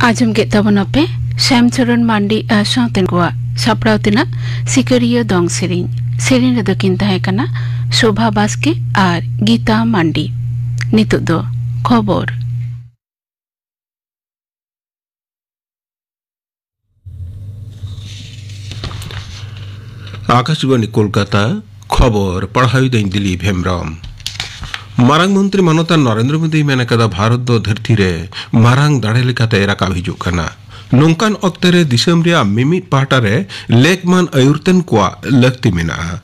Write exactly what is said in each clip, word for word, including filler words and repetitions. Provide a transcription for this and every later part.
ᱟᱸᱡᱚᱢ ᱠᱮᱫ ᱛᱟᱵᱚᱱᱟᱯᱮ ᱥᱭᱟᱢ ᱪᱚᱨᱚᱱ ᱢᱟᱱᱰᱤ ᱟᱨ ᱥᱟᱶᱛᱮᱱ ᱠᱚᱣᱟᱜ ᱥᱟᱯᱲᱟᱣ ᱛᱮᱱᱟᱜ ᱥᱤᱠᱟᱹᱨᱤᱭᱟᱹ ᱫᱚᱝ ᱥᱮᱨᱮᱧ᱾ ᱥᱮᱨᱮᱧ ᱨᱮᱫᱚ ᱠᱤᱱ ᱛᱟᱦᱮᱸ ᱠᱟᱱᱟ ᱥᱳᱵᱷᱟ ᱵᱟᱥᱠᱮ ᱟᱨ ᱜᱤᱛᱟ ᱢᱟᱱᱰᱤ᱾ ᱱᱤᱛᱚᱜ ᱫᱚ ᱠᱷᱚᱵᱚᱨ᱾ ᱟᱠᱟᱥᱵᱟᱬᱤ ᱠᱳᱞᱠᱟᱛᱟ, ᱠᱷᱚᱵᱚᱨ ᱯᱟᱲᱦᱟᱣᱤᱫᱟᱹᱧ ᱫᱤᱞᱤᱯ ᱦᱮᱢᱵᱽᱨᱚᱢ᱾ ᱢᱟᱨᱟᱝ ᱢᱚᱱᱛᱨᱤ ᱢᱟᱱᱚᱛᱟᱱ ᱱᱚᱨᱮᱱᱫᱨᱚ ᱢᱳᱫᱤᱭ ᱢᱮᱱ ᱟᱠᱟᱫᱟ, ᱵᱷᱟᱨᱚᱛ ᱫᱚ ᱫᱷᱟᱹᱨᱛᱤ ᱨᱮ ᱢᱟᱨᱟᱝ ᱫᱟᱲᱮ ᱞᱮᱠᱟᱛᱮ ᱨᱟᱠᱟᱵ ᱦᱤᱡᱩᱜ ᱠᱟᱱᱟ᱾ ᱱᱚᱝᱠᱟᱱ ᱚᱠᱛᱮ ᱨᱮ ᱫᱤᱥᱚᱢ ᱨᱮᱭᱟᱜ ᱢᱤᱢᱤᱫ ᱯᱟᱦᱴᱟ ᱨᱮ ᱞᱮᱠᱢᱟᱱ ᱟᱹᱭᱩᱨᱛᱮᱱ ᱠᱚᱣᱟᱜ ᱞᱟᱹᱠᱛᱤ ᱢᱮᱱᱟᱜᱼᱟ᱾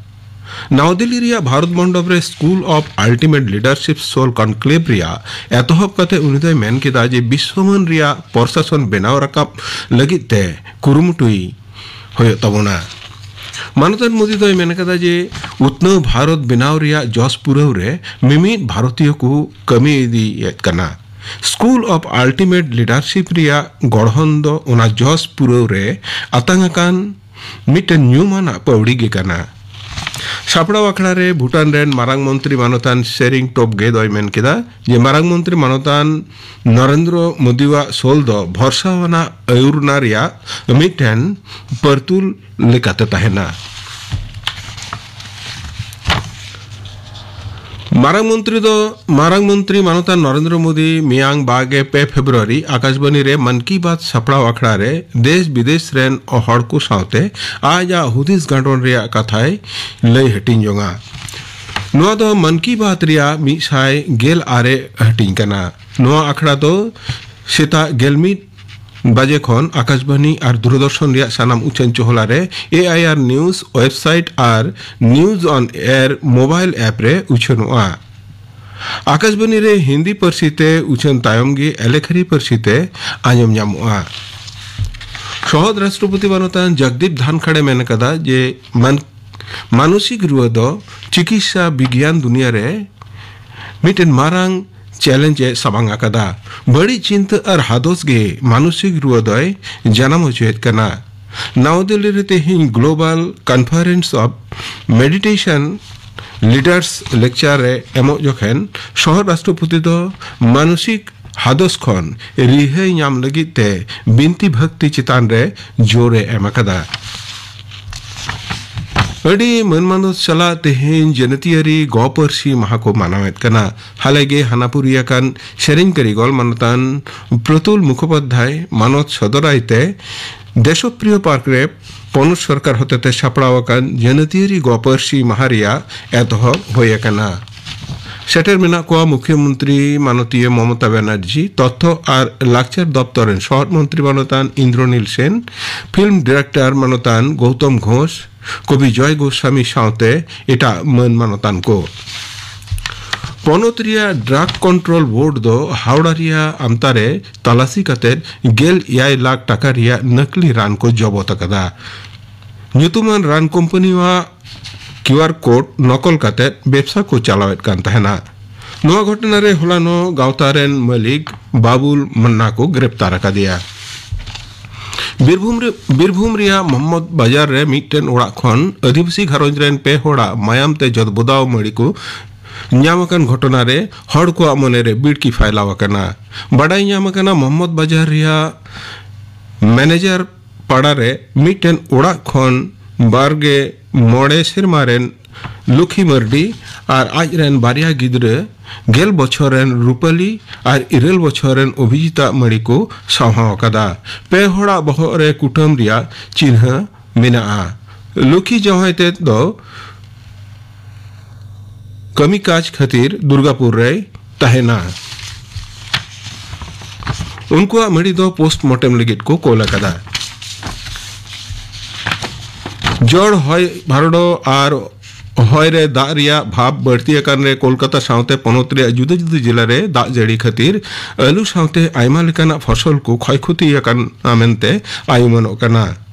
ᱱᱟᱣᱟ ᱫᱤᱞᱞᱤ ᱨᱮᱭᱟᱜ ᱵᱷᱟᱨᱚᱛ ᱢᱚᱱᱰᱚᱯ ᱨᱮ School of Ultimate Leadership Soul Conclave ᱨᱮᱭᱟᱜ ᱮᱛᱚᱦᱚᱵ ᱠᱟᱛᱮ ᱩᱱᱤ ᱫᱚᱭ ᱢᱮᱱ ᱠᱮᱫᱟ ᱡᱮ ᱵᱤᱥᱣᱚᱢᱟᱹᱱ ᱨᱮᱭᱟᱜ ᱯᱨᱚᱥᱟᱥᱚᱱ ᱵᱮᱱᱟᱣ ᱨᱟᱠᱟᱵ ᱞᱟᱹᱜᱤᱫ ᱛᱮ ᱠᱩᱨᱩᱢᱩᱴᱩᱭ ᱦᱩᱭᱩᱜ ᱛᱟᱵᱚᱱᱟ᱾ ᱢᱟᱱᱚᱛᱟᱱ ᱢᱳᱫᱤ ᱫᱚᱭ ᱢᱮᱱ ᱠᱟᱫᱟ ᱡᱮ ᱩᱛᱱᱟᱹᱣ ᱵᱷᱟᱨᱚᱛ ᱵᱮᱱᱟᱣ ᱨᱮᱭᱟᱜ ᱡᱚᱥ ᱯᱩᱨᱟᱹᱣ ᱨᱮ ᱢᱤᱢᱤᱫ ᱵᱷᱟᱨᱚᱛᱤᱭᱚ ᱠᱚ ᱠᱟᱹᱢᱤ ᱤᱫᱤᱭᱮᱫ ᱠᱟᱱᱟ᱾ School of Ultimate Leadership ᱨᱮᱭᱟᱜ ᱜᱚᱲᱦᱚᱱ ᱫᱚ ᱚᱱᱟ ᱡᱚᱥ ᱯᱩᱨᱟᱹᱣ ᱨᱮ ᱟᱛᱟᱝ ᱟᱠᱟᱱ ᱢᱤᱫᱴᱮᱱ ᱧᱩᱢᱟᱱᱟᱜ ᱯᱟᱹᱣᱲᱤ ᱜᱮ ᱠᱟᱱᱟ᱾ ᱥᱟᱯᱲᱟᱣ ᱟᱠᱷᱲᱟ ᱨᱮ ᱵᱷᱩᱴᱟᱱ ᱨᱮᱱ ᱢᱟᱨᱟᱝ ᱢᱚᱱᱛᱨᱤ ᱢᱟᱱᱚᱛᱟᱱ ᱥᱮᱨᱤᱝ ᱴᱳᱵᱜᱮ ᱫᱚᱭ ᱢᱮᱱ ᱠᱮᱫᱟ ᱡᱮ ᱢᱟᱨᱟᱝ ᱢᱚᱱᱛᱨᱤ ᱢᱟᱱᱚᱛᱟᱱ ᱱᱚᱨᱮᱱᱫᱨᱚ ᱢᱳᱫᱤᱣᱟᱜ ᱥᱳᱞ ᱫᱚ ᱵᱷᱚᱨᱥᱟᱣᱟᱱᱟᱜ ᱟᱹᱭᱩᱨᱱᱟ ᱨᱮᱭᱟᱜ ᱢᱤᱫᱴᱮᱱ ᱯᱟᱹᱨᱛᱩᱞ ᱞᱮᱠᱟᱛᱮ ᱛᱟᱦᱮᱱᱟ᱾ ᱢᱟᱨᱟᱝ ᱢᱚᱱᱛᱨᱤ ᱫᱚ, ᱢᱟᱨᱟᱝ ᱢᱚᱱᱛᱨᱤ ᱢᱟᱱᱚᱛᱟᱱ ᱱᱚᱨᱮᱱᱫᱨᱚ ᱢᱳᱫᱤ ᱢᱮᱭᱟᱝ ᱵᱟᱜᱮ ᱯᱮ ᱯᱷᱮᱵᱽᱨᱩᱣᱟᱨᱤ ᱟᱠᱟᱥᱵᱟᱱᱤ ᱨᱮ ᱢᱟᱱ ᱠᱤ ᱵᱟᱛ ᱥᱟᱯᱲᱟᱣ ᱟᱠᱷᱲᱟ ᱨᱮ ᱫᱮᱥ ᱵᱤᱫᱮᱥ ᱨᱮᱱ ᱦᱚᱲ ᱠᱚ ᱥᱟᱶᱛᱮ ᱟᱡᱟᱜ ᱦᱩᱫᱤᱥ ᱜᱟᱸᱰᱚᱱ ᱨᱮᱭᱟᱜ ᱠᱟᱛᱷᱟᱭ ᱞᱟᱹᱭ ᱦᱟᱹᱴᱤᱧ ᱡᱚᱝᱟ᱾ ᱱᱚᱣᱟ ᱫᱚ ᱢᱟᱱ ᱠᱤ ᱵᱟᱛ ᱨᱮᱭᱟᱜ ᱢᱤᱫ ᱥᱟᱭ ᱜᱮᱞ ᱟᱨᱮ ᱦᱟᱹᱴᱤᱧ ᱠᱟᱱᱟ᱾ ᱱᱚᱣᱟ ᱟᱠᱷᱲᱟ ᱫᱚ ᱥᱮᱛᱟᱜ ᱜᱮᱞ ᱢᱤᱫ ᱵᱟᱡᱮ ᱠᱷᱚᱱ ᱟᱠᱟᱥᱵᱟᱱᱤ ᱟᱨ ᱫᱩᱨᱫᱚᱨᱥᱚᱱ ᱨᱮᱭᱟᱜ ᱥᱟᱱᱟᱢ ᱩᱪᱷᱟᱹᱱ ᱪᱚᱦᱞᱟ ᱨᱮ, ᱮ ᱟᱭ ᱟᱨ ᱱᱤᱭᱩᱡᱽ ᱣᱮᱵᱥᱟᱭᱤᱴ ᱟᱨ ᱱᱤᱭᱩᱡᱽ ᱚᱱ ᱮᱭᱟᱨ ᱢᱳᱵᱟᱭᱤᱞ ᱮᱯ ᱨᱮ ᱩᱪᱷᱟᱹᱱᱚᱜᱼᱟ᱾ ᱟᱠᱟᱥᱵᱟᱱᱤ ᱨᱮ ᱦᱤᱱᱫᱤ ᱯᱟᱹᱨᱥᱤ ᱛᱮ ᱩᱪᱷᱟᱹᱱ ᱛᱟᱭᱚᱢ ᱜᱮ ᱮᱞᱮᱠᱷᱟᱨᱤ ᱯᱟᱹᱨᱥᱤ ᱛᱮ ᱟᱸᱡᱚᱢ ᱧᱟᱢᱚᱜᱼᱟ᱾ ᱥᱚᱦᱚᱫ ᱨᱟᱥᱴᱨᱚᱯᱚᱛᱤ ᱢᱟᱱᱚᱛᱟᱱ ᱡᱚᱜᱽᱫᱤᱯ ᱫᱷᱟᱱᱠᱷᱟᱲᱮ ᱢᱮᱱ ᱟᱠᱟᱫᱟ ᱡᱮ ᱢᱟᱱ-, ᱢᱟᱱᱚᱥᱤᱠ ᱨᱩᱣᱟᱹ ᱫᱚ ᱪᱤᱠᱤᱛᱥᱟ ᱵᱤᱜᱽᱭᱟᱱ ᱫᱩᱱᱤᱭᱟᱹ ᱨᱮ ᱢᱤᱫᱴᱮᱱ ᱢᱟᱨᱟᱝ ᱪᱮᱞᱮᱧᱡᱽ ᱮ ᱥᱟᱢᱟᱝ ᱟᱠᱟᱫᱟ᱾ ᱵᱟᱹᱲᱤᱡ ᱪᱤᱱᱛᱟᱹ ᱟᱨ ᱦᱟᱫᱚᱥ ᱜᱮ ᱢᱟᱱᱚᱥᱤᱠ ᱨᱩᱣᱟᱹ ᱫᱚᱭ ᱡᱟᱱᱟᱢ ᱦᱚᱪᱚᱭᱮᱫ ᱠᱟᱱᱟ᱾ ᱱᱟᱣᱟ ᱫᱤᱞᱞᱤ ᱨᱮ ᱛᱮᱦᱮᱧ Global Conference of Meditation Leaders lecture ᱮ ᱮᱢᱚᱜ ᱡᱚᱠᱷᱮᱱ ᱥᱚᱦᱚ ᱨᱟᱥᱴᱨᱚᱯᱚᱛᱤ ᱫᱚ ᱢᱟᱱᱚᱥᱤᱠ ᱦᱟᱫᱚᱥ ᱠᱷᱚᱱ ᱨᱤᱦᱟᱹᱭ ᱧᱟᱢ ᱞᱟᱹᱜᱤᱫ ᱛᱮ ᱵᱤᱱᱛᱤ ᱵᱷᱟᱹᱠᱛᱤ ᱪᱮᱛᱟᱱ ᱨᱮ ᱡᱳᱨ ᱮ ᱮᱢ ᱟᱠᱟᱫᱟ᱾ ᱟᱹᱰᱤ ᱢᱟᱹᱱ ᱢᱟᱱᱚᱛ ᱥᱟᱞᱟᱜ ᱛᱮᱦᱮᱧ ᱡᱟᱹᱱᱟᱹᱛᱤᱭᱟᱹᱨᱤ ᱜᱚ ᱯᱟᱹᱨᱥᱤ ᱢᱟᱦᱟ ᱠᱚ ᱢᱟᱱᱟᱣᱮᱫ ᱠᱟᱱᱟ᱾ ᱦᱟᱞᱮ ᱜᱮ ᱦᱟᱱᱟᱯᱩᱨᱤ ᱟᱠᱟᱱ ᱥᱮᱨᱮᱧ ᱠᱟᱹᱨᱤᱜᱚᱞ ᱢᱟᱱᱚᱛᱟᱱ ᱯᱨᱚᱛᱩᱞ ᱢᱩᱠᱷᱳᱯᱟᱫᱽᱫᱷᱟᱭ ᱢᱟᱱᱚᱛ ᱥᱚᱫᱚᱨᱟᱭ ᱛᱮ ᱫᱮᱥᱚᱯᱨᱤᱭᱚ ᱯᱟᱨᱠ ᱨᱮ ᱯᱚᱱᱚᱛ ᱥᱚᱨᱠᱟᱨ ᱦᱚᱛᱮᱛᱮ ᱥᱟᱯᱲᱟᱣ ᱟᱠᱟᱱ ᱡᱟᱹᱱᱟᱹᱛᱤᱭᱟᱹᱨᱤ ᱜᱚ ᱯᱟᱹᱨᱥᱤ ᱢᱟᱦᱟ ᱨᱮᱭᱟᱜ ᱮᱛᱚᱦᱚᱵ ᱦᱩᱭ ᱟᱠᱟᱱᱟ᱾ ᱥᱮᱴᱮᱨ ᱢᱮᱱᱟᱜ ᱠᱚᱣᱟ ᱢᱩᱠᱷᱭᱚᱢᱚᱱᱛᱨᱤ ᱢᱟᱱᱚᱛᱤᱭᱟᱹ ᱢᱚᱢᱚᱛᱟ ᱵᱮᱱᱟᱨᱡᱤ, ᱛᱚᱛᱛᱷᱚ ᱟᱨ ᱞᱟᱠᱪᱟᱨ ᱫᱚᱯᱛᱚᱨ ᱨᱮᱱ ᱥᱚᱦᱚᱫ ᱢᱚᱱᱛᱨᱤ ᱢᱟᱱᱚᱛᱟᱱ ᱤᱱᱫᱨᱚᱱᱤᱞ ᱥᱮᱱ, ᱯᱷᱤᱞᱢ ᱰᱤᱨᱮᱠᱴᱚᱨ ᱢᱟᱱᱚᱛᱟᱱ ᱜᱳᱣᱛᱚᱢ ᱜᱷᱳᱥ, ᱠᱚᱵᱤ ᱡᱚᱭ ᱜᱳᱥᱟᱢᱤ ᱥᱟᱶᱛᱮ ᱮᱴᱟᱜ ᱢᱟᱹᱱ ᱢᱟᱱᱚᱛᱟᱱ ᱠᱚ᱾ ᱯᱚᱱᱚᱛ ᱨᱮᱭᱟᱜ ᱰᱨᱟᱜᱽ ᱠᱚᱱᱴᱨᱳᱞ ᱵᱳᱨᱰ ᱫᱚ ᱦᱟᱣᱲᱟ ᱨᱮᱭᱟᱜ ᱟᱢᱛᱟ ᱨᱮ ᱛᱟᱞᱟᱥᱤ ᱠᱟᱛᱮ ᱜᱮᱞ ᱮᱭᱟᱭ ᱞᱟᱠᱷ ᱴᱟᱠᱟ ᱨᱮᱭᱟᱜ ᱱᱟᱠᱞᱤ ᱨᱟᱱ ᱠᱚ ᱡᱚᱵᱚᱛ ᱟᱠᱟᱫᱟ᱾ ᱧᱩᱛᱩᱢᱟᱱ ᱨᱟᱱ ᱠᱳᱢᱯᱟᱱᱤᱣᱟᱜ ᱠᱤᱭᱩ ᱟᱨ ᱠᱳᱰ ᱱᱚᱠᱚᱞ ᱠᱟᱛᱮ ᱵᱮᱵᱥᱟ ᱠᱚ ᱪᱟᱞᱟᱣᱮᱫ ᱠᱟᱱ ᱛᱟᱦᱮᱱᱟ᱾ ᱱᱚᱣᱟ ᱜᱷᱚᱴᱚᱱᱟ ᱨᱮ ᱦᱚᱞᱟᱱᱚᱜ ᱜᱟᱶᱛᱟ ᱨᱮᱱ ᱢᱟᱹᱞᱤᱠ ᱵᱟᱵᱩᱞ ᱢᱟᱱᱱᱟ ᱠᱚ ᱜᱨᱮᱯᱛᱟᱨ ᱟᱠᱟᱫᱮᱭᱟ᱾ ᱵᱤᱨᱵᱷᱩᱢ ᱨᱮ, ᱵᱤᱨᱵᱷᱩᱢ ᱨᱮᱭᱟᱜ ᱢᱚᱦᱚᱢᱢᱚᱫᱽ ᱵᱟᱡᱟᱨ ᱨᱮ ᱢᱤᱫᱴᱮᱱ ᱚᱲᱟᱜ ᱠᱷᱚᱱ ᱟᱹᱫᱤᱵᱟᱹᱥᱤ ᱜᱷᱟᱨᱚᱸᱡᱽ ᱨᱮᱱ ᱯᱮ ᱦᱚᱲᱟᱜ ᱢᱟᱭᱟᱢ ᱛᱮ ᱡᱚᱫᱵᱚᱫᱟᱣ ᱢᱟᱹᱲᱤ ᱠᱚ ᱧᱟᱢ ᱟᱠᱟᱱ ᱜᱷᱚᱴᱚᱱᱟ ᱨᱮ ᱦᱚᱲ ᱠᱚᱣᱟᱜ ᱢᱚᱱᱮ ᱨᱮ ᱵᱤᱲᱠᱤ ᱯᱷᱟᱭᱞᱟᱣ ᱟᱠᱟᱱᱟ᱾ ᱵᱟᱰᱟᱭ ᱧᱟᱢ ᱟᱠᱟᱱᱟ, ᱢᱚᱦᱚᱢᱢᱚᱫᱽ ᱵᱟᱡᱟᱨ ᱨᱮᱭᱟᱜ ᱢᱮᱱᱮᱡᱟᱨ ᱯᱟᱲᱟ ᱨᱮ ᱢᱤᱫᱴᱮᱱ ᱚᱲᱟᱜ ᱠᱷᱚᱱ ᱵᱟᱨ ᱜᱮ ᱢᱚᱬᱮ ᱥᱮᱨᱢᱟ ᱨᱮᱱ ᱞᱩᱠᱷᱤ ᱢᱟᱨᱰᱤ ᱟᱨ ᱟᱡ ᱨᱮᱱ ᱵᱟᱨᱭᱟ ᱜᱤᱫᱽᱨᱟᱹ, ᱜᱮᱞ ᱵᱚᱪᱷᱚᱨ ᱨᱮᱱ ᱨᱩᱯᱟᱞᱤ ᱟᱨ ᱤᱨᱟᱹᱞ ᱵᱚᱪᱷᱚᱨ ᱨᱮᱱ ᱚᱵᱷᱤᱡᱤᱛᱟᱜ ᱢᱟᱹᱲᱤ ᱠᱚ ᱥᱟᱶᱦᱟᱣ ᱟᱠᱟᱫᱟ᱾ ᱯᱮ ᱦᱚᱲᱟᱜ ᱵᱚᱦᱚᱜ ᱨᱮ ᱠᱩᱴᱟᱹᱢ ᱨᱮᱭᱟᱜ ᱪᱤᱱᱦᱟᱹ ᱢᱮᱱᱟᱜᱼᱟ᱾ ᱞᱩᱠᱷᱤ ᱡᱟᱶᱟᱭ ᱛᱮᱫ ᱫᱚ ᱠᱟᱹᱢᱤ ᱠᱟᱡᱽ ᱠᱷᱟᱹᱛᱤᱨ ᱫᱩᱨᱜᱟᱯᱩᱨ ᱨᱮᱭ ᱛᱟᱦᱮᱱᱟ᱾ ᱩᱱᱠᱩᱣᱟᱜ ᱢᱟᱹᱲᱤ ᱫᱚ ᱯᱳᱥᱴᱢᱚᱨᱴᱮᱢ ᱞᱟᱹᱜᱤᱫ ᱠᱚ ᱠᱳᱞ ᱟᱠᱟᱫᱟ᱾ ᱡᱚᱲ ᱦᱚᱭ ᱵᱷᱟᱨᱰᱳ ᱟᱨ ᱦᱚᱭ ᱨᱮ ᱫᱟᱜ ᱨᱮᱭᱟᱜ ᱵᱷᱟᱵᱽ ᱵᱟᱹᱲᱛᱤ ᱟᱠᱟᱱ ᱨᱮ ᱠᱳᱞᱠᱟᱛᱟ ᱥᱟᱶᱛᱮ ᱯᱚᱱᱚᱛ ᱨᱮᱭᱟᱜ ᱡᱩᱫᱟᱹ ᱡᱩᱫᱟᱹ ᱡᱮᱞᱟ ᱨᱮ ᱫᱟᱜ ᱡᱟᱹᱲᱤ ᱠᱷᱟᱹᱛᱤᱨ ᱟᱹᱞᱩ ᱥᱟᱶᱛᱮ ᱟᱭᱢᱟ ᱞᱮᱠᱟᱱᱟᱜ ᱯᱷᱚᱥᱚᱞ ᱠᱚ ᱠᱷᱚᱭ ᱠᱷᱚᱛᱤ ᱟᱠᱟᱱᱟ ᱢᱮᱱᱛᱮ ᱟᱭᱩᱢᱟᱹᱱᱚᱜ ᱠᱟᱱᱟ᱾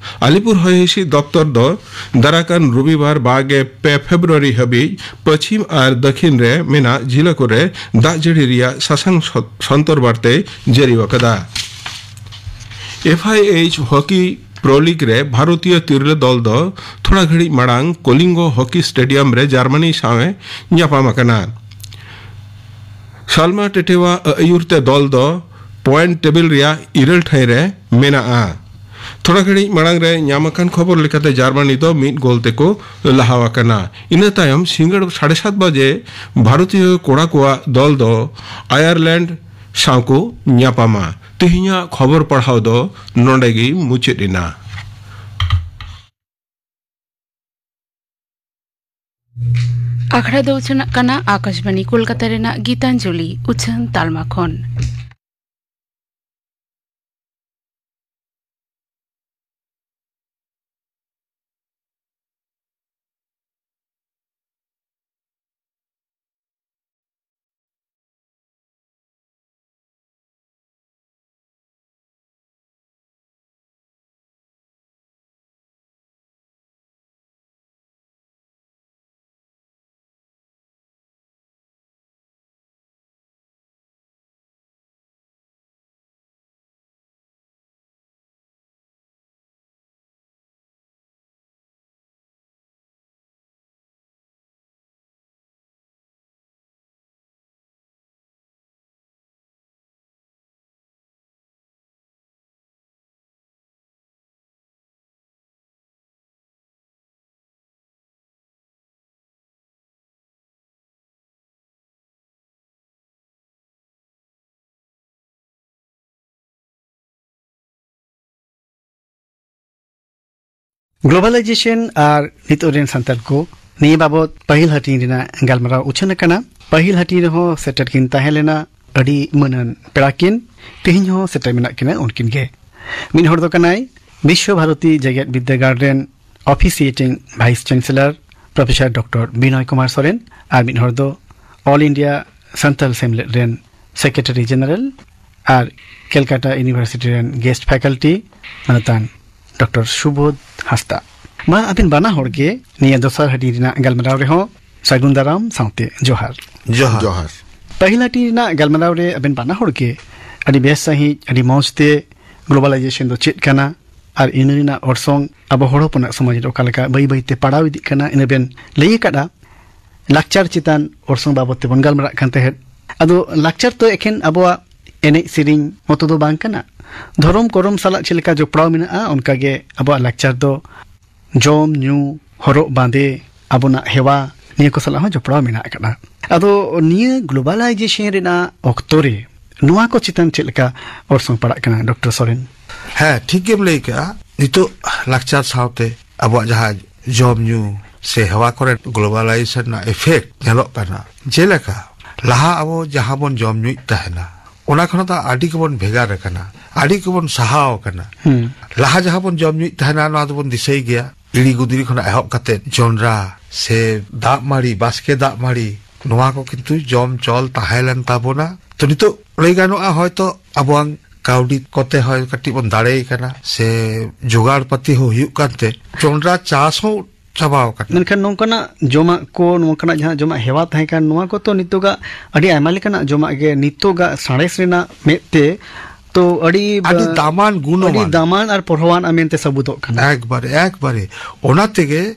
ᱟᱞᱤᱯᱩᱨ ᱦᱚᱭ ᱦᱤᱸᱥᱤᱫ ᱫᱚᱯᱛᱚᱨ ᱫᱚ ᱫᱟᱨᱟᱠᱟᱱ ᱨᱚᱵᱤᱵᱟᱨ ᱵᱟᱨ ᱜᱮᱞ ᱯᱮ ᱯᱷᱮᱵᱽᱨᱩᱣᱟᱨᱤ ᱦᱟᱹᱵᱤᱡ ᱯᱟᱹᱪᱷᱤᱢ ᱟᱨ ᱫᱟᱹᱠᱷᱤᱱ ᱨᱮ ᱢᱮᱱᱟᱜ ᱡᱤᱞᱟᱹ ᱠᱚᱨᱮ ᱫᱟᱜ ᱡᱟᱹᱲᱤ ᱨᱮᱭᱟᱜ ᱥᱟᱥᱟᱝ ᱥᱚ-, ᱥᱚᱱᱛᱚᱨ ᱵᱟᱨᱛᱟᱭ ᱡᱟᱹᱨᱤ ᱟᱠᱟᱫᱟ᱾ F I H hockey pro league ᱨᱮ ᱵᱷᱟᱨᱚᱛᱤᱭᱚ ᱛᱤᱨᱞᱟᱹ ᱫᱚᱞ ᱫᱚ ᱛᱷᱚᱲᱟ ᱜᱷᱟᱹᱲᱤᱡ ᱢᱟᱲᱟᱝ ᱠᱚᱞᱤᱝᱜᱚ ᱦᱚᱠᱤ ᱥᱴᱮᱰᱤᱭᱟᱢ ᱨᱮ ᱡᱟᱨᱢᱟᱱᱤ ᱥᱟᱶ ᱮ ᱧᱟᱯᱟᱢ ᱟᱠᱟᱱᱟ᱾ ᱥᱟᱞᱢᱟ ᱴᱮᱴᱮᱣᱟ ᱟᱹᱭᱩᱨ ᱛᱮ ᱫᱚᱞ ᱫᱚ ᱯᱚᱭᱮᱱᱴ ᱴᱮᱵᱤᱞ ᱨᱮᱭᱟᱜ ᱤᱨᱟᱹᱞ ᱴᱷᱟᱹᱭ ᱨᱮ ᱢᱮᱱᱟᱜᱼᱟ᱾ ᱛᱷᱚᱲᱟ ᱜᱷᱟᱹᱲᱤᱡ ᱢᱟᱲᱟᱝ ᱨᱮ ᱧᱟᱢ ᱟᱠᱟᱱ ᱠᱷᱚᱵᱚᱨ ᱞᱮᱠᱟᱛᱮ, ᱡᱟᱨᱢᱟᱱᱤ ᱫᱚ ᱢᱤᱫ ᱜᱳᱞ ᱛᱮᱠᱚ ᱞᱟᱦᱟ ᱟᱠᱟᱱᱟ᱾ ᱤᱱᱟᱹ ᱛᱟᱭᱚᱢ ᱥᱤᱸᱜᱟᱹᱲ ᱥᱟᱲᱮ ᱥᱟᱛ ᱵᱟᱡᱮ ᱵᱷᱟᱨᱚᱛᱤᱭᱚ ᱠᱚᱲᱟ ᱠᱚᱣᱟᱜ ᱫᱚᱞ ᱫᱚ ᱟᱭᱟᱨᱞᱮᱱᱰ ᱥᱟᱶ ᱠᱚ ᱧᱟᱯᱟᱢᱟ᱾ ᱛᱮᱦᱮᱧᱟᱜ ᱠᱷᱚᱵᱚᱨ ᱯᱟᱲᱦᱟᱣ ᱫᱚ ᱱᱚᱰᱮ ᱜᱮ ᱢᱩᱪᱟᱹᱫ ᱮᱱᱟ᱾ ᱟᱠᱷᱲᱟ ᱫᱚ ᱩᱪᱷᱟᱹᱱᱚᱜ ᱠᱟᱱᱟ ᱟᱠᱟᱥᱵᱟᱬᱤ ᱠᱳᱞᱠᱟᱛᱟ ᱨᱮᱱᱟᱜ ᱜᱤᱛᱟᱧᱡᱚᱞᱤ ᱩᱪᱷᱟᱹᱱ ᱛᱟᱞᱢᱟ ᱠᱷᱚᱱ᱾ ᱜᱞᱳᱵᱟᱞᱟᱭᱡᱮᱥᱚᱱ ᱟᱨ ᱱᱤᱛᱚᱜ ᱨᱮᱱ ᱥᱟᱱᱛᱟᱲ ᱠᱚ, ᱱᱤᱭᱟᱹ ᱵᱟᱵᱚᱛ ᱯᱟᱹᱦᱤᱞ ᱦᱟᱹᱴᱤᱧ ᱨᱮᱱᱟᱜ ᱜᱟᱞᱢᱟᱨᱟᱣ ᱩᱪᱷᱟᱹᱱ ᱟᱠᱟᱱᱟ᱾ ᱯᱟᱹᱦᱤᱞ ᱦᱟᱹᱴᱤᱧ ᱨᱮᱦᱚᱸ ᱥᱮᱴᱮᱨ ᱠᱤᱱ ᱛᱟᱦᱮᱸ ᱞᱮᱱᱟ ᱟᱹᱰᱤ ᱢᱟᱹᱱᱟᱱ ᱯᱮᱲᱟ ᱠᱤᱱ, ᱛᱮᱦᱮᱧ ᱦᱚᱸ ᱥᱮᱴᱮᱨ ᱢᱮᱱᱟᱜ ᱠᱤᱱᱟ ᱩᱱᱠᱤᱱ ᱜᱮ᱾ ᱢᱤᱫ ᱦᱚᱲ ᱫᱚ ᱠᱟᱱᱟᱭ ᱵᱤᱥᱥᱚ ᱵᱷᱟᱨᱚᱛᱤ ᱡᱮᱜᱮᱛ ᱵᱤᱨᱫᱟᱹᱜᱟᱲ ᱨᱮᱱ officiating vice chancellor professor doctor Binoy Kumar Soren, ᱟᱨ ᱢᱤᱫ ᱦᱚᱲ ᱫᱚ ᱚᱞ ᱤᱱᱰᱤᱭᱟ ᱥᱟᱱᱛᱟᱞ ᱥᱮᱢᱞᱮᱫ ᱨᱮᱱ ᱥᱮᱠᱨᱮᱴᱟᱨᱤ ᱡᱮᱱᱟᱨᱮᱞ ᱟᱨ ᱠᱮᱞᱠᱟᱴᱟ ᱤᱭᱩᱱᱤᱵᱷᱟᱨᱥᱤᱴᱤ ᱨᱮᱱ ᱜᱮᱥᱴ ᱯᱷᱮᱠᱟᱞᱴᱤ ᱢᱟᱱᱚᱛᱟᱱ ᱰᱚᱠᱴᱚᱨ ᱥᱩᱵᱳᱫᱷ ᱦᱟᱸᱥᱫᱟ᱾ ᱢᱟ ᱟᱹᱵᱤᱱ ᱵᱟᱱᱟ ᱦᱚᱲ ᱜᱮ ᱱᱤᱭᱟᱹ ᱫᱚᱥᱟᱨ ᱦᱟᱹᱴᱤᱧ ᱨᱮᱱᱟᱜ ᱜᱟᱞᱢᱟᱨᱟᱣ ᱨᱮᱦᱚᱸ ᱥᱟᱹᱜᱩᱱ ᱫᱟᱨᱟᱢ ᱥᱟᱶᱛᱮ ᱡᱚᱦᱟᱨ᱾ ᱡᱚᱦᱟᱨ᱾ ᱡᱚᱦᱟᱨ᱾ ᱯᱟᱹᱦᱤᱞ ᱦᱟᱹᱴᱤᱧ ᱨᱮᱱᱟᱜ ᱜᱟᱞᱢᱟᱨᱟᱣ ᱨᱮ ᱟᱹᱵᱤᱱ ᱵᱟᱱᱟ ᱦᱚᱲ ᱜᱮ ᱟᱹᱰᱤ ᱵᱮᱥ ᱥᱟᱺᱦᱤᱡ, ᱟᱹᱰᱤ ᱢᱚᱸᱡᱽ ᱛᱮ ᱜᱞᱳᱵᱟᱞᱟᱭᱡᱮᱥᱚᱱ ᱫᱚ ᱪᱮᱫ ᱠᱟᱱᱟ ᱟᱨ ᱤᱱᱟᱹ ᱨᱮᱱᱟᱜ ᱚᱨᱥᱚᱝ ᱟᱵᱚ ᱦᱚᱲ ᱦᱚᱯᱚᱱᱟᱜ ᱥᱚᱢᱟᱡᱽ ᱨᱮ ᱚᱠᱟ ᱞᱮᱠᱟ ᱵᱟᱹᱭ ᱵᱟᱹᱭ ᱛᱮ ᱯᱟᱲᱟᱣ ᱤᱫᱤᱜ ᱠᱟᱱᱟ, ᱤᱱᱟᱹ ᱵᱮᱱ ᱞᱟᱹᱭ ᱟᱠᱟᱫᱼᱟ᱾ ᱞᱟᱠᱪᱟᱨ ᱪᱮᱛᱟᱱ ᱚᱨᱥᱚᱝ ᱵᱟᱵᱚᱛ ᱛᱮᱵᱚᱱ ᱜᱟᱞᱢᱟᱨᱟᱜ ᱠᱟᱱ ᱛᱟᱦᱮᱸᱫ᱾ ᱟᱫᱚ ᱞᱟᱠᱪᱟᱨ ᱫᱚ ᱮᱠᱷᱮᱱ ᱟᱵᱚᱣᱟᱜ ᱮᱱᱮᱡ ᱥᱮᱨᱮᱧ ᱢᱚᱛᱚ ᱫᱚ ᱵᱟᱝ ᱠᱟᱱᱟ᱾ ᱫᱷᱚᱨᱚᱢ ᱠᱚᱨᱚᱢ ᱥᱟᱞᱟᱜ ᱪᱮᱫ ᱞᱮᱠᱟ ᱡᱚᱯᱲᱟᱣ ᱢᱮᱱᱟᱜᱼᱟ, ᱚᱱᱠᱟ ᱜᱮ ᱟᱵᱚᱣᱟᱜ ᱞᱟᱠᱪᱟᱨ ᱫᱚ ᱡᱚᱢ ᱧᱩ, ᱦᱚᱨᱚᱜ ᱵᱟᱸᱫᱮ, ᱟᱵᱚᱱᱟᱜ ᱦᱮᱣᱟ, ᱱᱤᱭᱟᱹ ᱠᱚ ᱥᱟᱞᱟᱜ ᱦᱚᱸ ᱡᱚᱯᱲᱟᱣ ᱢᱮᱱᱟᱜ ᱟᱠᱟᱫᱟ᱾ ᱟᱫᱚ ᱱᱤᱭᱟᱹ ᱜᱞᱳᱵᱟᱞᱟᱭᱡᱮᱥᱚᱱ ᱨᱮᱱᱟᱜ ᱚᱠᱛᱚ ᱨᱮ ᱱᱚᱣᱟ ᱠᱚ ᱪᱮᱛᱟᱱ ᱪᱮᱫ ᱞᱮᱠᱟ ᱚᱨᱥᱚᱝ ᱯᱟᱲᱟᱜ ᱠᱟᱱᱟ, ᱰᱚᱠᱴᱚᱨ ᱥᱚᱨᱮᱱ? ᱦᱮᱸ, ᱴᱷᱤᱠ ᱜᱮᱢ ᱞᱟᱹᱭ ᱠᱟᱜᱼᱟ᱾ ᱱᱤᱛᱚᱜ ᱞᱟᱠᱪᱟᱨ ᱥᱟᱶᱛᱮ ᱟᱵᱚᱣᱟᱜ ᱡᱟᱦᱟᱸ ᱡᱚᱢ ᱧᱩ ᱥᱮ ᱦᱮᱣᱟ ᱠᱚᱨᱮ ᱜᱞᱳᱵᱟᱞᱟᱭᱡᱮᱥᱚᱱ ᱨᱮᱱᱟᱜ ᱤᱯᱷᱮᱠᱴ ᱧᱮᱞᱚᱜ ᱠᱟᱱᱟ᱾ ᱡᱮᱞᱮᱠᱟ, ᱞᱟᱦᱟ ᱟᱵᱚ ᱡᱟᱦᱟᱸ ᱵᱚᱱ ᱡᱚᱢ ᱧᱩᱭᱮᱫ ᱛᱟᱦᱮᱱᱟ, ᱚᱱᱟ ᱠᱷᱚᱱᱟᱜ ᱫᱚ ᱟᱹᱰᱤ ᱜᱮᱵᱚᱱ ᱵᱷᱮᱜᱟᱨ ᱟᱠᱟᱱᱟ, ᱟᱹᱰᱤ ᱜᱮᱵᱚᱱ ᱥᱟᱦᱟᱣ ᱟᱠᱟᱱᱟ᱾ ᱦᱩᱸ᱾ ᱞᱟᱦᱟ ᱡᱟᱦᱟᱸ ᱵᱚᱱ ᱡᱚᱢ ᱧᱩᱭᱮᱫ ᱛᱟᱦᱮᱱᱟ, ᱱᱚᱣᱟ ᱫᱚᱵᱚᱱ ᱫᱤᱥᱟᱹᱭ ᱜᱮᱭᱟ, ᱤᱲᱤ ᱜᱩᱫᱽᱨᱤ ᱠᱷᱚᱱᱟᱜ ᱮᱦᱚᱵ ᱠᱟᱛᱮ ᱡᱚᱱᱰᱨᱟ ᱥᱮ ᱫᱟᱜ ᱢᱟᱹᱲᱤ, ᱵᱟᱥᱠᱮ ᱫᱟᱜ ᱢᱟᱹᱲᱤ, ᱱᱚᱣᱟ ᱠᱚ ᱠᱤᱱᱛᱩ ᱡᱚᱢ ᱪᱚᱞ ᱛᱟᱦᱮᱸ ᱞᱮᱱ ᱛᱟᱵᱚᱱᱟ᱾ ᱛᱚ, ᱱᱤᱛᱚᱜ ᱞᱟᱹᱭ ᱜᱟᱱᱚᱜᱼᱟ, ᱦᱚᱭᱛᱚ ᱟᱵᱚᱣᱟᱝ ᱠᱟᱹᱣᱰᱤ ᱠᱚᱛᱮ ᱦᱚᱭ ᱠᱟᱹᱴᱤᱡ ᱵᱚᱱ ᱫᱟᱲᱮᱭ ᱠᱟᱱᱟ, ᱥᱮ ᱡᱚᱜᱟᱲ ᱯᱟᱹᱛᱤ ᱦᱚᱸ ᱦᱩᱭᱩᱜ ᱠᱟᱱᱛᱮ ᱡᱚᱱᱰᱨᱟ ᱪᱟᱥ ᱦᱚᱸ ᱪᱟᱵᱟᱣ ᱠᱟᱱᱟ᱾ ᱢᱮᱱᱠᱷᱟᱱ ᱱᱚᱝᱠᱟᱱᱟᱜ ᱡᱚᱢᱟᱜ ᱠᱚ, ᱱᱚᱝᱠᱟᱱᱟᱜ ᱡᱟᱦᱟᱸ ᱡᱚᱢᱟᱜ ᱦᱮᱣᱟ ᱛᱟᱦᱮᱸ ᱠᱟᱱ, ᱱᱚᱣᱟ ᱠᱚᱛᱚ ᱱᱤᱛᱚᱜᱟᱜ ᱟᱹᱰᱤ ᱟᱭᱢᱟ ᱞᱮᱠᱟᱱᱟᱜ ᱡᱚᱢᱟᱜ ᱜᱮ ᱱᱤᱛᱚᱜᱟᱜ ᱥᱟᱬᱮᱥ ᱨᱮᱱᱟᱜ ᱢᱮᱫ ᱛᱮ ᱛᱚ ᱟᱹᱰᱤ ᱟᱹᱰᱤ ᱫᱟᱢᱟᱱ, ᱜᱩᱱᱚᱢᱟᱱ᱾ ᱟᱹᱰᱤ ᱫᱟᱢᱟᱱ ᱟᱨ ᱯᱚᱨᱦᱚᱣᱟᱱ ᱢᱮᱱᱛᱮ ᱥᱟᱹᱵᱩᱫᱚᱜ ᱠᱟᱱᱟ᱾ ᱮᱠᱵᱟᱨᱮ, ᱮᱠᱵᱟᱨᱮ᱾ ᱚᱱᱟ ᱛᱮᱜᱮ,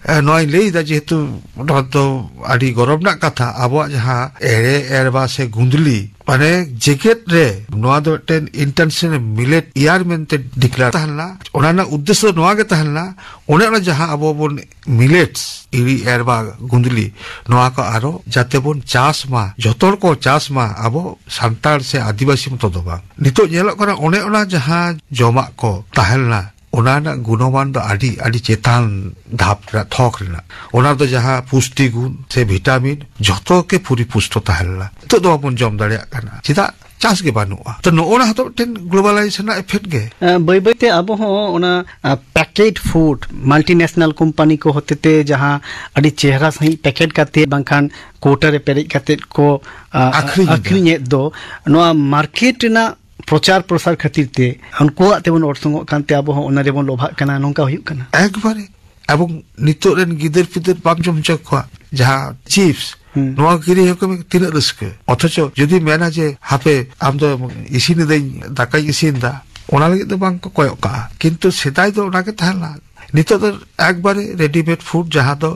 ᱮ, ᱱᱚᱣᱟᱧ ᱞᱟᱹᱭ ᱮᱫᱟ, ᱡᱮᱦᱮᱛᱩ ᱱᱚᱣᱟ ᱫᱚ ᱟᱹᱰᱤ ᱜᱚᱨᱚᱵᱽ ᱨᱮᱱᱟᱜ ᱠᱟᱛᱷᱟ, ᱟᱵᱚᱣᱟᱜ ᱡᱟᱦᱟᱸ ᱮᱲᱮ, ᱮᱨᱵᱟ ᱥᱮ ᱜᱩᱸᱫᱽᱞᱤ, ᱢᱟᱱᱮ ᱡᱮᱜᱮᱛ ᱨᱮ ᱱᱚᱣᱟ ᱫᱚ ᱢᱤᱫᱴᱮᱱ ᱤᱱᱴᱟᱨᱱᱮᱥᱱᱟᱞ ᱢᱤᱞᱮᱴ ᱤᱭᱟᱨ ᱢᱮᱱᱛᱮ ᱰᱤᱠᱞᱮᱭᱟᱨ ᱛᱟᱦᱮᱸ ᱞᱮᱱᱟ᱾ ᱚᱱᱟ ᱨᱮᱱᱟᱜ ᱩᱫᱽᱫᱮᱥᱥᱚ ᱱᱚᱣᱟ ᱜᱮ ᱛᱟᱦᱮᱸ ᱞᱮᱱᱟ, ᱚᱱᱮ ᱚᱱᱟ ᱡᱟᱦᱟᱸ ᱟᱵᱚ ᱵᱚᱱ ᱢᱤᱞᱮᱴᱥ, ᱤᱲᱤ, ᱮᱨᱵᱟ, ᱜᱩᱸᱫᱽᱞᱤ, ᱱᱚᱣᱟ ᱠᱚ ᱟᱨᱚ ᱡᱟᱛᱮ ᱵᱚᱱ ᱪᱟᱥ ᱢᱟ, ᱡᱚᱛᱚ ᱦᱚᱲ ᱠᱚ ᱪᱟᱥ ᱢᱟ, ᱟᱵᱚ ᱥᱟᱱᱛᱟᱲ ᱥᱮ ᱟᱹᱫᱤᱵᱟᱹᱥᱤ ᱢᱚᱛᱚ ᱫᱚ ᱵᱟᱝ᱾ ᱱᱤᱛᱚᱜ ᱧᱮᱞᱚᱜ ᱠᱟᱱᱟ, ᱚᱱᱮ ᱚᱱᱟ ᱡᱟᱦᱟᱸ ᱡᱚᱢᱟᱜ ᱠᱚ ᱛᱟᱦᱮᱸ ᱞᱮᱱᱟ, ᱚᱱᱟ ᱨᱮᱱᱟᱜ ᱜᱩᱱᱚᱢᱟᱱ ᱫᱚ ᱟᱹᱰᱤ, ᱟᱹᱰᱤ ᱪᱮᱛᱟᱱ ᱫᱷᱟᱯ ᱨᱮᱱᱟᱜ, ᱛᱷᱚᱠ ᱨᱮᱱᱟᱜ᱾ ᱚᱱᱟ ᱨᱮᱫᱚ ᱡᱟᱦᱟᱸ ᱯᱩᱥᱴᱤ ᱜᱩᱱ ᱥᱮ ᱵᱷᱤᱴᱟᱢᱤᱱ, ᱡᱷᱚᱛᱚ ᱜᱮ ᱯᱩᱨᱤᱯᱩᱥᱴᱚ ᱛᱟᱦᱮᱸ ᱞᱮᱱᱟ᱾ ᱱᱤᱛᱚᱜ ᱫᱚ ᱵᱟᱵᱚᱱ ᱡᱚᱢ ᱫᱟᱲᱮᱭᱟᱜ ᱠᱟᱱᱟ᱾ ᱪᱮᱫᱟᱜ? ᱪᱟᱥ ᱜᱮ ᱵᱟᱹᱱᱩᱜᱼᱟ᱾ ᱛᱚ, ᱱᱚᱜᱼᱚ ᱱᱟ ᱦᱚᱸᱛᱚ ᱢᱤᱫᱴᱮᱱ ᱜᱞᱳᱵᱟᱞᱟᱭᱡᱮᱥᱚᱱ ᱨᱮᱱᱟᱜ ᱤᱯᱷᱮᱠᱴ ᱜᱮ᱾ ᱟᱸ, ᱵᱟᱹᱭ ᱵᱟᱹᱭ ᱛᱮ ᱟᱵᱚ ᱦᱚᱸ ᱚᱱᱟ, ᱟᱸ, ᱯᱮᱠᱮᱴ ᱯᱷᱩᱰ, ᱢᱟᱞᱴᱤᱱᱮᱥᱱᱟᱞ ᱠᱳᱢᱯᱟᱱᱤ ᱠᱚ ᱦᱚᱛᱮᱛᱮ ᱡᱟᱦᱟᱸ ᱟᱹᱰᱤ ᱪᱮᱦᱨᱟ ᱥᱟᱺᱦᱤᱡ ᱯᱮᱠᱮᱴ ᱠᱟᱛᱮ ᱵᱟᱝᱠᱷᱟᱱ ᱠᱳᱣᱴᱟ ᱨᱮ ᱯᱮᱨᱮᱡ ᱠᱟᱛᱮ ᱠᱚ, ᱟᱸ, ᱟᱠᱷᱨᱤᱧ ᱮᱫᱟ᱾ ᱟᱠᱷᱨᱤᱧᱮᱫ ᱫᱚ, ᱱᱚᱣᱟ ᱢᱟᱨᱠᱮᱴ ᱨᱮᱱᱟᱜ ᱯᱨᱚᱪᱟᱨ ᱯᱨᱚᱥᱟᱨ ᱠᱷᱟᱹᱛᱤᱨ ᱛᱮ ᱩᱱᱠᱩᱣᱟᱜ ᱛᱮᱵᱚᱱ ᱚᱨᱥᱚᱝᱚᱜ ᱠᱟᱱᱛᱮ ᱟᱵᱚ ᱦᱚᱸ ᱚᱱᱟ ᱨᱮᱵᱚᱱ ᱞᱚᱵᱷᱟᱜ ᱠᱟᱱᱟ, ᱱᱚᱝᱠᱟ ᱦᱩᱭᱩᱜ ᱠᱟᱱᱟ᱾ ᱮᱠᱵᱟᱨᱮ᱾ ᱮᱵᱚᱝ ᱱᱤᱛᱚᱜ ᱨᱮᱱ ᱜᱤᱫᱟᱹᱨ ᱯᱤᱫᱟᱹᱨ ᱵᱟᱢ ᱡᱚᱢ ᱦᱚᱪᱚ ᱠᱚᱣᱟ, ᱡᱟᱦᱟᱸ ᱪᱤᱯᱥ, ᱦᱩᱸ᱾ ᱱᱚᱣᱟ ᱠᱤᱨᱤᱧ ᱦᱚᱸ ᱠᱚ ᱛᱤᱱᱟᱹᱜ ᱨᱟᱹᱥᱠᱟᱹ᱾ ᱚᱛᱷᱚᱪᱚ ᱡᱩᱫᱤ ᱢᱮᱱᱟ ᱡᱮ, "ᱦᱟᱯᱮ, ᱟᱢ ᱫᱚ ᱤᱥᱤᱱ ᱮᱫᱟᱹᱧ, ᱫᱟᱠᱟᱧ ᱤᱥᱤᱱ ᱮᱫᱟ", ᱚᱱᱟ ᱞᱟᱹᱜᱤᱫ ᱫᱚ ᱵᱟᱝ ᱠᱚ ᱠᱚᱭᱚᱜ ᱠᱟᱜᱼᱟ᱾ ᱠᱤᱱᱛᱩ ᱥᱮᱫᱟᱭ ᱫᱚ ᱚᱱᱟ ᱜᱮ ᱛᱟᱦᱮᱸ ᱞᱮᱱᱟ᱾ ᱱᱤᱛᱚᱜ ᱫᱚ ᱮᱠᱵᱟᱨᱮ ᱨᱮᱰᱤᱢᱮᱰ ᱯᱷᱩᱰ, ᱡᱟᱦᱟᱸ ᱫᱚ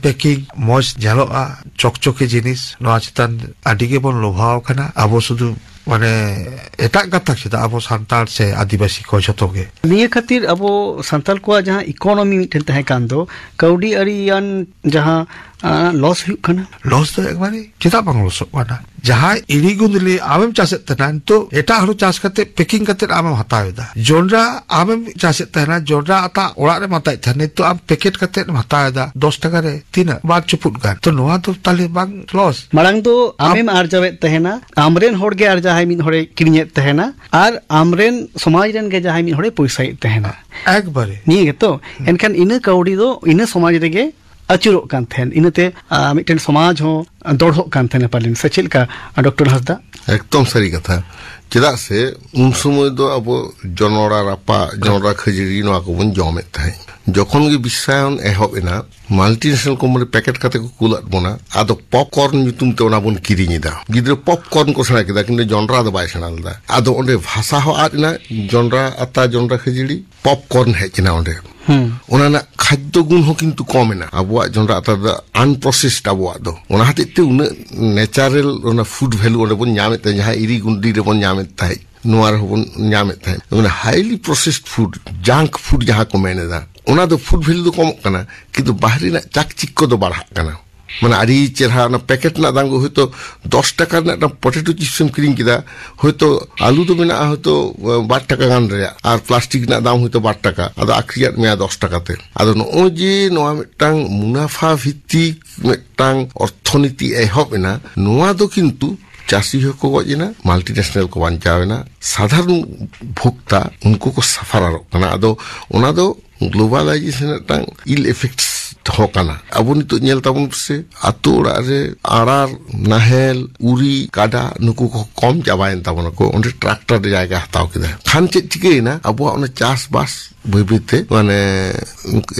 ᱯᱮᱠᱤᱝ ᱢᱚᱸᱡᱽ ᱧᱮᱞᱚᱜᱼᱟ, ᱪᱚᱠᱪᱚᱠᱮ ᱡᱤᱱᱤᱥ, ᱱᱚᱣᱟ ᱪᱮᱛᱟᱱ ᱟᱹᱰᱤ ᱜᱮᱵᱚᱱ ᱞᱚᱵᱷᱟᱣ ᱠᱟᱱᱟ ᱟᱵᱚ᱾ ᱥᱩᱫᱷᱩ ᱢᱟᱱᱮ ᱮᱴᱟᱜ ᱜᱟᱛᱟᱠ ᱪᱮᱫᱟᱜ, ᱟᱵᱚ ᱥᱟᱱᱛᱟᱲ ᱥᱮ ᱟᱹᱫᱤᱵᱟᱹᱥᱤ ᱠᱚ ᱡᱷᱚᱛᱚ ᱜᱮ᱾ ᱱᱤᱭᱟᱹ ᱠᱷᱟᱹᱛᱤᱨ ᱟᱵᱚ ᱥᱟᱱᱛᱟᱲ ᱠᱚᱣᱟᱜ ᱡᱟᱦᱟᱸ ᱤᱠᱳᱱᱚᱢᱤ ᱢᱤᱫᱴᱮᱱ ᱛᱟᱦᱮᱸ ᱠᱟᱱ ᱫᱚ, ᱠᱟᱹᱣᱰᱤ ᱟᱹᱨᱤᱭᱟᱱ ᱡᱟᱦᱟᱸ ᱞᱚᱥ ᱦᱩᱭᱩᱜ ᱠᱟᱱᱟ᱾ ᱞᱚᱥ ᱫᱚ ᱮᱠᱵᱟᱨᱮ ᱪᱮᱫᱟᱜ ᱵᱟᱝ ᱞᱚᱥᱚᱜ ᱠᱟᱱᱟ? ᱡᱟᱦᱟᱸᱭ ᱤᱨᱤ ᱜᱩᱸᱫᱽᱞᱤ ᱟᱢᱮᱢ ᱪᱟᱥᱮᱫ ᱛᱟᱦᱮᱱᱟ, ᱱᱤᱛᱚᱜ ᱮᱴᱟᱜ ᱦᱩᱲᱩ ᱪᱟᱥ ᱠᱟᱛᱮ ᱯᱮᱠᱤᱝ ᱠᱟᱛᱮ ᱟᱢᱮᱢ ᱦᱟᱛᱟᱣ ᱮᱫᱟ᱾ ᱡᱚᱱᱰᱨᱟ ᱟᱢᱮᱢ ᱪᱟᱥᱮᱫ ᱛᱟᱦᱮᱱᱟ, ᱡᱚᱱᱰᱨᱟ ᱟᱛᱟ ᱚᱲᱟᱜ ᱨᱮᱢ ᱟᱛᱟᱭᱮᱫ ᱛᱟᱦᱮᱱᱟ, ᱱᱤᱛᱚᱜ ᱟᱢ ᱯᱮᱠᱮᱴ ᱠᱟᱛᱮ ᱮᱢ ᱦᱟᱛᱟᱣ ᱮᱫᱟ ᱫᱚᱥ ᱴᱟᱠᱟ ᱨᱮ, ᱛᱤᱱᱟᱹᱜ? ᱵᱟᱨ ᱪᱩᱯᱩᱫ ᱜᱟᱱ᱾ ᱛᱚ ᱱᱚᱣᱟ ᱫᱚ ᱛᱟᱦᱞᱮ ᱵᱟᱝ ᱞᱚᱥ? ᱢᱟᱲᱟᱝ ᱫᱚ ᱟᱢᱮᱢ ᱟᱨᱡᱟᱣᱮᱫ ᱛᱟᱦᱮᱱᱟ, ᱟᱢᱨᱮᱱ ᱦᱚᱲ ᱜᱮ ᱟᱨ ᱡᱟᱦᱟᱸᱭ ᱢᱤᱫ ᱦᱚᱲᱮ ᱠᱤᱨᱤᱧᱮᱫ ᱛᱟᱦᱮᱱᱟ, ᱟᱨ ᱟᱢᱨᱮᱱ ᱥᱚᱢᱟᱡᱽ ᱨᱮᱱ ᱜᱮ ᱡᱟᱦᱟᱸᱭ ᱢᱤᱫ ᱦᱚᱲᱮ ᱯᱚᱭᱥᱟᱭᱮᱫ ᱛᱟᱦᱮᱱᱟ᱾ ᱮᱠᱵᱟᱨᱮ᱾ ᱱᱤᱭᱟᱹ ᱜᱮᱛᱚ? ᱮᱱᱠᱷᱟᱱ ᱤᱱᱟᱹ ᱠᱟᱹᱣᱰᱤ ᱫᱚ ᱤᱱᱟᱹ ᱥᱚᱢᱟᱡᱽ ᱨᱮᱜᱮ ᱟᱹᱪᱩᱨᱚᱜ ᱠᱟᱱ ᱛᱟᱦᱮᱸᱱ᱾ ᱤᱱᱟᱹᱛᱮ, ᱟ, ᱢᱤᱫᱴᱮᱱ ᱥᱚᱢᱟᱡᱽ ᱦᱚᱸ ᱫᱚᱲᱦᱚᱜ ᱠᱟᱱ ᱛᱟᱦᱮᱸᱱᱟ ᱯᱟᱞᱮᱱ, ᱥᱮ ᱪᱮᱫ ᱞᱮᱠᱟ, ᱰᱚᱠᱴᱚᱨ ᱦᱟᱸᱥᱫᱟ? ᱮᱠᱫᱚᱢ ᱥᱟᱹᱨᱤ ᱠᱟᱛᱷᱟ᱾ ᱪᱮᱫᱟᱜ ᱥᱮ ᱩᱱ ᱥᱚᱢᱚᱭ ᱫᱚ ᱟᱵᱚ ᱡᱚᱱᱚᱲᱟ ᱨᱟᱯᱟᱜ, ᱡᱚᱱᱚᱲᱟ ᱠᱷᱟᱹᱡᱟᱹᱲᱤ, ᱱᱚᱣᱟ ᱠᱚᱵᱚᱱ ᱡᱚᱢᱮᱫ ᱛᱟᱦᱮᱸᱫ᱾ ᱡᱚᱠᱷᱚᱱ ᱜᱮ ᱵᱤᱥᱥᱟᱭᱚᱱ ᱮᱦᱚᱵ ᱮᱱᱟ, ᱢᱟᱞᱴᱤᱱᱮᱥᱚᱱᱟᱞ ᱠᱳᱢᱯᱟᱱᱤ ᱯᱮᱠᱮᱴ ᱠᱟᱛᱮ ᱠᱚ ᱠᱩᱞᱟᱫ ᱵᱚᱱᱟ, ᱟᱫᱚ ᱯᱚᱯᱠᱚᱨᱱ ᱧᱩᱛᱩᱢ ᱛᱮ ᱚᱱᱟ ᱵᱚᱱ ᱠᱤᱨᱤᱧ ᱮᱫᱟ᱾ ᱜᱤᱫᱽᱨᱟᱹ ᱯᱚᱯᱠᱚᱨᱱ ᱠᱚ ᱥᱮᱬᱟ ᱠᱮᱫᱟ, ᱠᱤᱱᱛᱩ ᱡᱚᱱᱰᱨᱟ ᱫᱚ ᱵᱟᱭ ᱥᱮᱬᱟ ᱞᱮᱫᱟ᱾ ᱟᱫᱚ ᱚᱸᱰᱮ ᱵᱷᱟᱥᱟ ᱦᱚᱸ ᱟᱫ ᱮᱱᱟ, ᱡᱚᱱᱰᱨᱟ ᱟᱛᱟ, ᱡᱚᱱᱰᱨᱟ ᱠᱷᱟᱹᱡᱟᱹᱲᱤ, ᱯᱚᱯᱠᱚᱨᱱ ᱦᱮᱡ ᱮᱱᱟ ᱚᱸᱰᱮ᱾ ᱦᱩᱸ᱾ ᱚᱱᱟ ᱨᱮᱱᱟᱜ ᱠᱷᱟᱫᱽᱫᱚ ᱜᱩᱱ ᱦᱚᱸ ᱠᱤᱱᱛᱩ ᱠᱚᱢ ᱮᱱᱟ᱾ ᱟᱵᱚᱣᱟᱜ ᱡᱚᱱᱰᱨᱟ ᱟᱛᱟ ᱫᱚ ᱟᱱᱯᱨᱚᱥᱮᱥᱰ ᱟᱵᱚᱣᱟᱜ ᱫᱚ᱾ ᱚᱱᱟ ᱦᱚᱛᱮᱡ ᱛᱮ ᱩᱱᱟᱹᱜ ᱱᱮᱪᱟᱨᱟᱞ ᱚᱱᱟ ᱯᱷᱩᱰ ᱵᱷᱮᱞᱩ ᱚᱸᱰᱮ ᱵᱚᱱ ᱧᱟᱢᱮᱫ ᱛᱟᱦᱮᱸᱫ, ᱡᱟᱦᱟᱸ ᱤᱨᱤ ᱜᱩᱱᱰᱤ ᱨᱮᱵᱚᱱ ᱧᱟᱢᱮᱫ ᱛᱟᱦᱮᱸᱫ, ᱱᱚᱣᱟ ᱨᱮᱦᱚᱸ ᱵᱚᱱ ᱧᱟᱢᱮᱫ ᱛᱟᱦᱮᱸᱫ᱾ ᱚᱱᱟ ᱦᱟᱭᱞᱤ ᱯᱨᱚᱥᱮᱥᱰ ᱯᱷᱩᱰ, ᱡᱟᱝᱠ ᱯᱷᱩᱰ ᱡᱟᱦᱟᱸ ᱠᱚ ᱢᱮᱱ ᱮᱫᱟ, ᱚᱱᱟ ᱫᱚ ᱯᱷᱩᱰ ᱵᱷᱮᱞᱩ ᱫᱚ ᱠᱚᱢᱚᱜ ᱠᱟᱱᱟ, ᱠᱤᱱᱛᱩ ᱵᱟᱦᱨᱮ ᱨᱮᱱᱟᱜ ᱪᱟᱠᱪᱤᱠ ᱠᱚᱫᱚ ᱵᱟᱲᱦᱟᱜ ᱠᱟᱱᱟ᱾ ᱢᱟᱱᱮ ᱟᱹᱰᱤ ᱪᱮᱨᱦᱟ ᱚᱱᱟ ᱯᱮᱠᱮᱴ ᱨᱮᱱᱟᱜ ᱫᱟᱢ ᱜᱮ, ᱦᱚᱭᱛᱳ ᱫᱚᱥ ᱴᱟᱠᱟ ᱨᱮᱱᱟᱜ ᱢᱤᱫᱴᱟᱝ ᱯᱚᱴᱮᱴᱳ ᱪᱤᱯᱥ ᱮᱢ ᱠᱤᱨᱤᱧ ᱠᱮᱫᱟ, ᱦᱚᱭᱛᱳ ᱟᱹᱞᱩ ᱫᱚ ᱢᱮᱱᱟᱜᱼᱟ ᱦᱚᱭᱛᱳ ᱵᱟᱨ ᱴᱟᱠᱟ ᱜᱟᱱ ᱨᱮᱭᱟᱜ, ᱟᱨ ᱯᱞᱟᱥᱴᱤᱠ ᱨᱮᱱᱟᱜ ᱫᱟᱢ ᱦᱚᱭᱛᱳ ᱵᱟᱨ ᱴᱟᱠᱟ, ᱟᱫᱚ ᱟᱠᱷᱨᱤᱧᱟᱫ ᱢᱮᱭᱟ ᱫᱚᱥ ᱴᱟᱠᱟ ᱛᱮ᱾ ᱟᱫᱚ ᱱᱚᱜᱼᱚᱭ ᱡᱮ ᱱᱚᱣᱟ ᱢᱤᱫᱴᱟᱝ ᱢᱩᱱᱟᱯᱷᱟ ᱵᱷᱤᱛᱛᱤᱠ ᱢᱤᱫᱴᱟᱝ ᱚᱨᱛᱷᱚᱱᱤᱛᱤ ᱮᱦᱚᱵ ᱮᱱᱟ, ᱱᱚᱣᱟ ᱫᱚ ᱠᱤᱱᱛᱩ ᱪᱟᱹᱥᱤ ᱦᱚᱸᱠᱚ ᱜᱚᱡ ᱮᱱᱟ, ᱢᱟᱞᱴᱤᱱᱮᱥᱚᱱᱟᱞ ᱠᱚ ᱵᱟᱧᱪᱟᱣ ᱮᱱᱟ, ᱥᱟᱫᱷᱟᱨᱚᱱ ᱵᱷᱳᱠᱛᱟ ᱩᱱᱠᱩ ᱠᱚ ᱥᱟᱯᱷᱟᱨᱟᱨᱚᱜ ᱠᱟᱱᱟ᱾ ᱟᱫᱚ ᱚᱱᱟ ᱫᱚ ᱜᱞᱳᱵᱟᱞᱟᱭᱡᱮᱥᱚᱱ ᱢᱤᱫᱴᱟᱝ ᱤᱞ ᱮᱯᱷᱮᱠᱴᱥ ᱦᱚᱸ ᱠᱟᱱᱟ᱾ ᱟᱵᱚ ᱱᱤᱛᱚᱜ ᱧᱮᱞ ᱛᱟᱵᱚᱱ ᱯᱮᱥᱮ, ᱟᱛᱳ ᱚᱲᱟᱜ ᱨᱮ ᱟᱲᱟᱨ, ᱱᱟᱦᱮᱞ, ᱩᱨᱤ, ᱠᱟᱰᱟ, ᱱᱩᱠᱩ ᱠᱚ ᱠᱚᱢ ᱪᱟᱵᱟᱭᱮᱱ ᱛᱟᱵᱚᱱᱟ ᱠᱚ᱾ ᱚᱸᱰᱮ ᱴᱨᱟᱠᱴᱟᱨ ᱡᱟᱭᱜᱟ ᱦᱟᱛᱟᱣ ᱠᱮᱫᱟ᱾ ᱠᱷᱟᱱ ᱪᱮᱫ ᱪᱤᱠᱟᱹᱭᱮᱱᱟ? ᱟᱵᱚᱣᱟᱜ ᱚᱱᱟ ᱪᱟᱥᱵᱟᱥ ᱵᱟᱹᱭ ᱵᱟᱹᱭᱛᱮ ᱢᱟᱱᱮ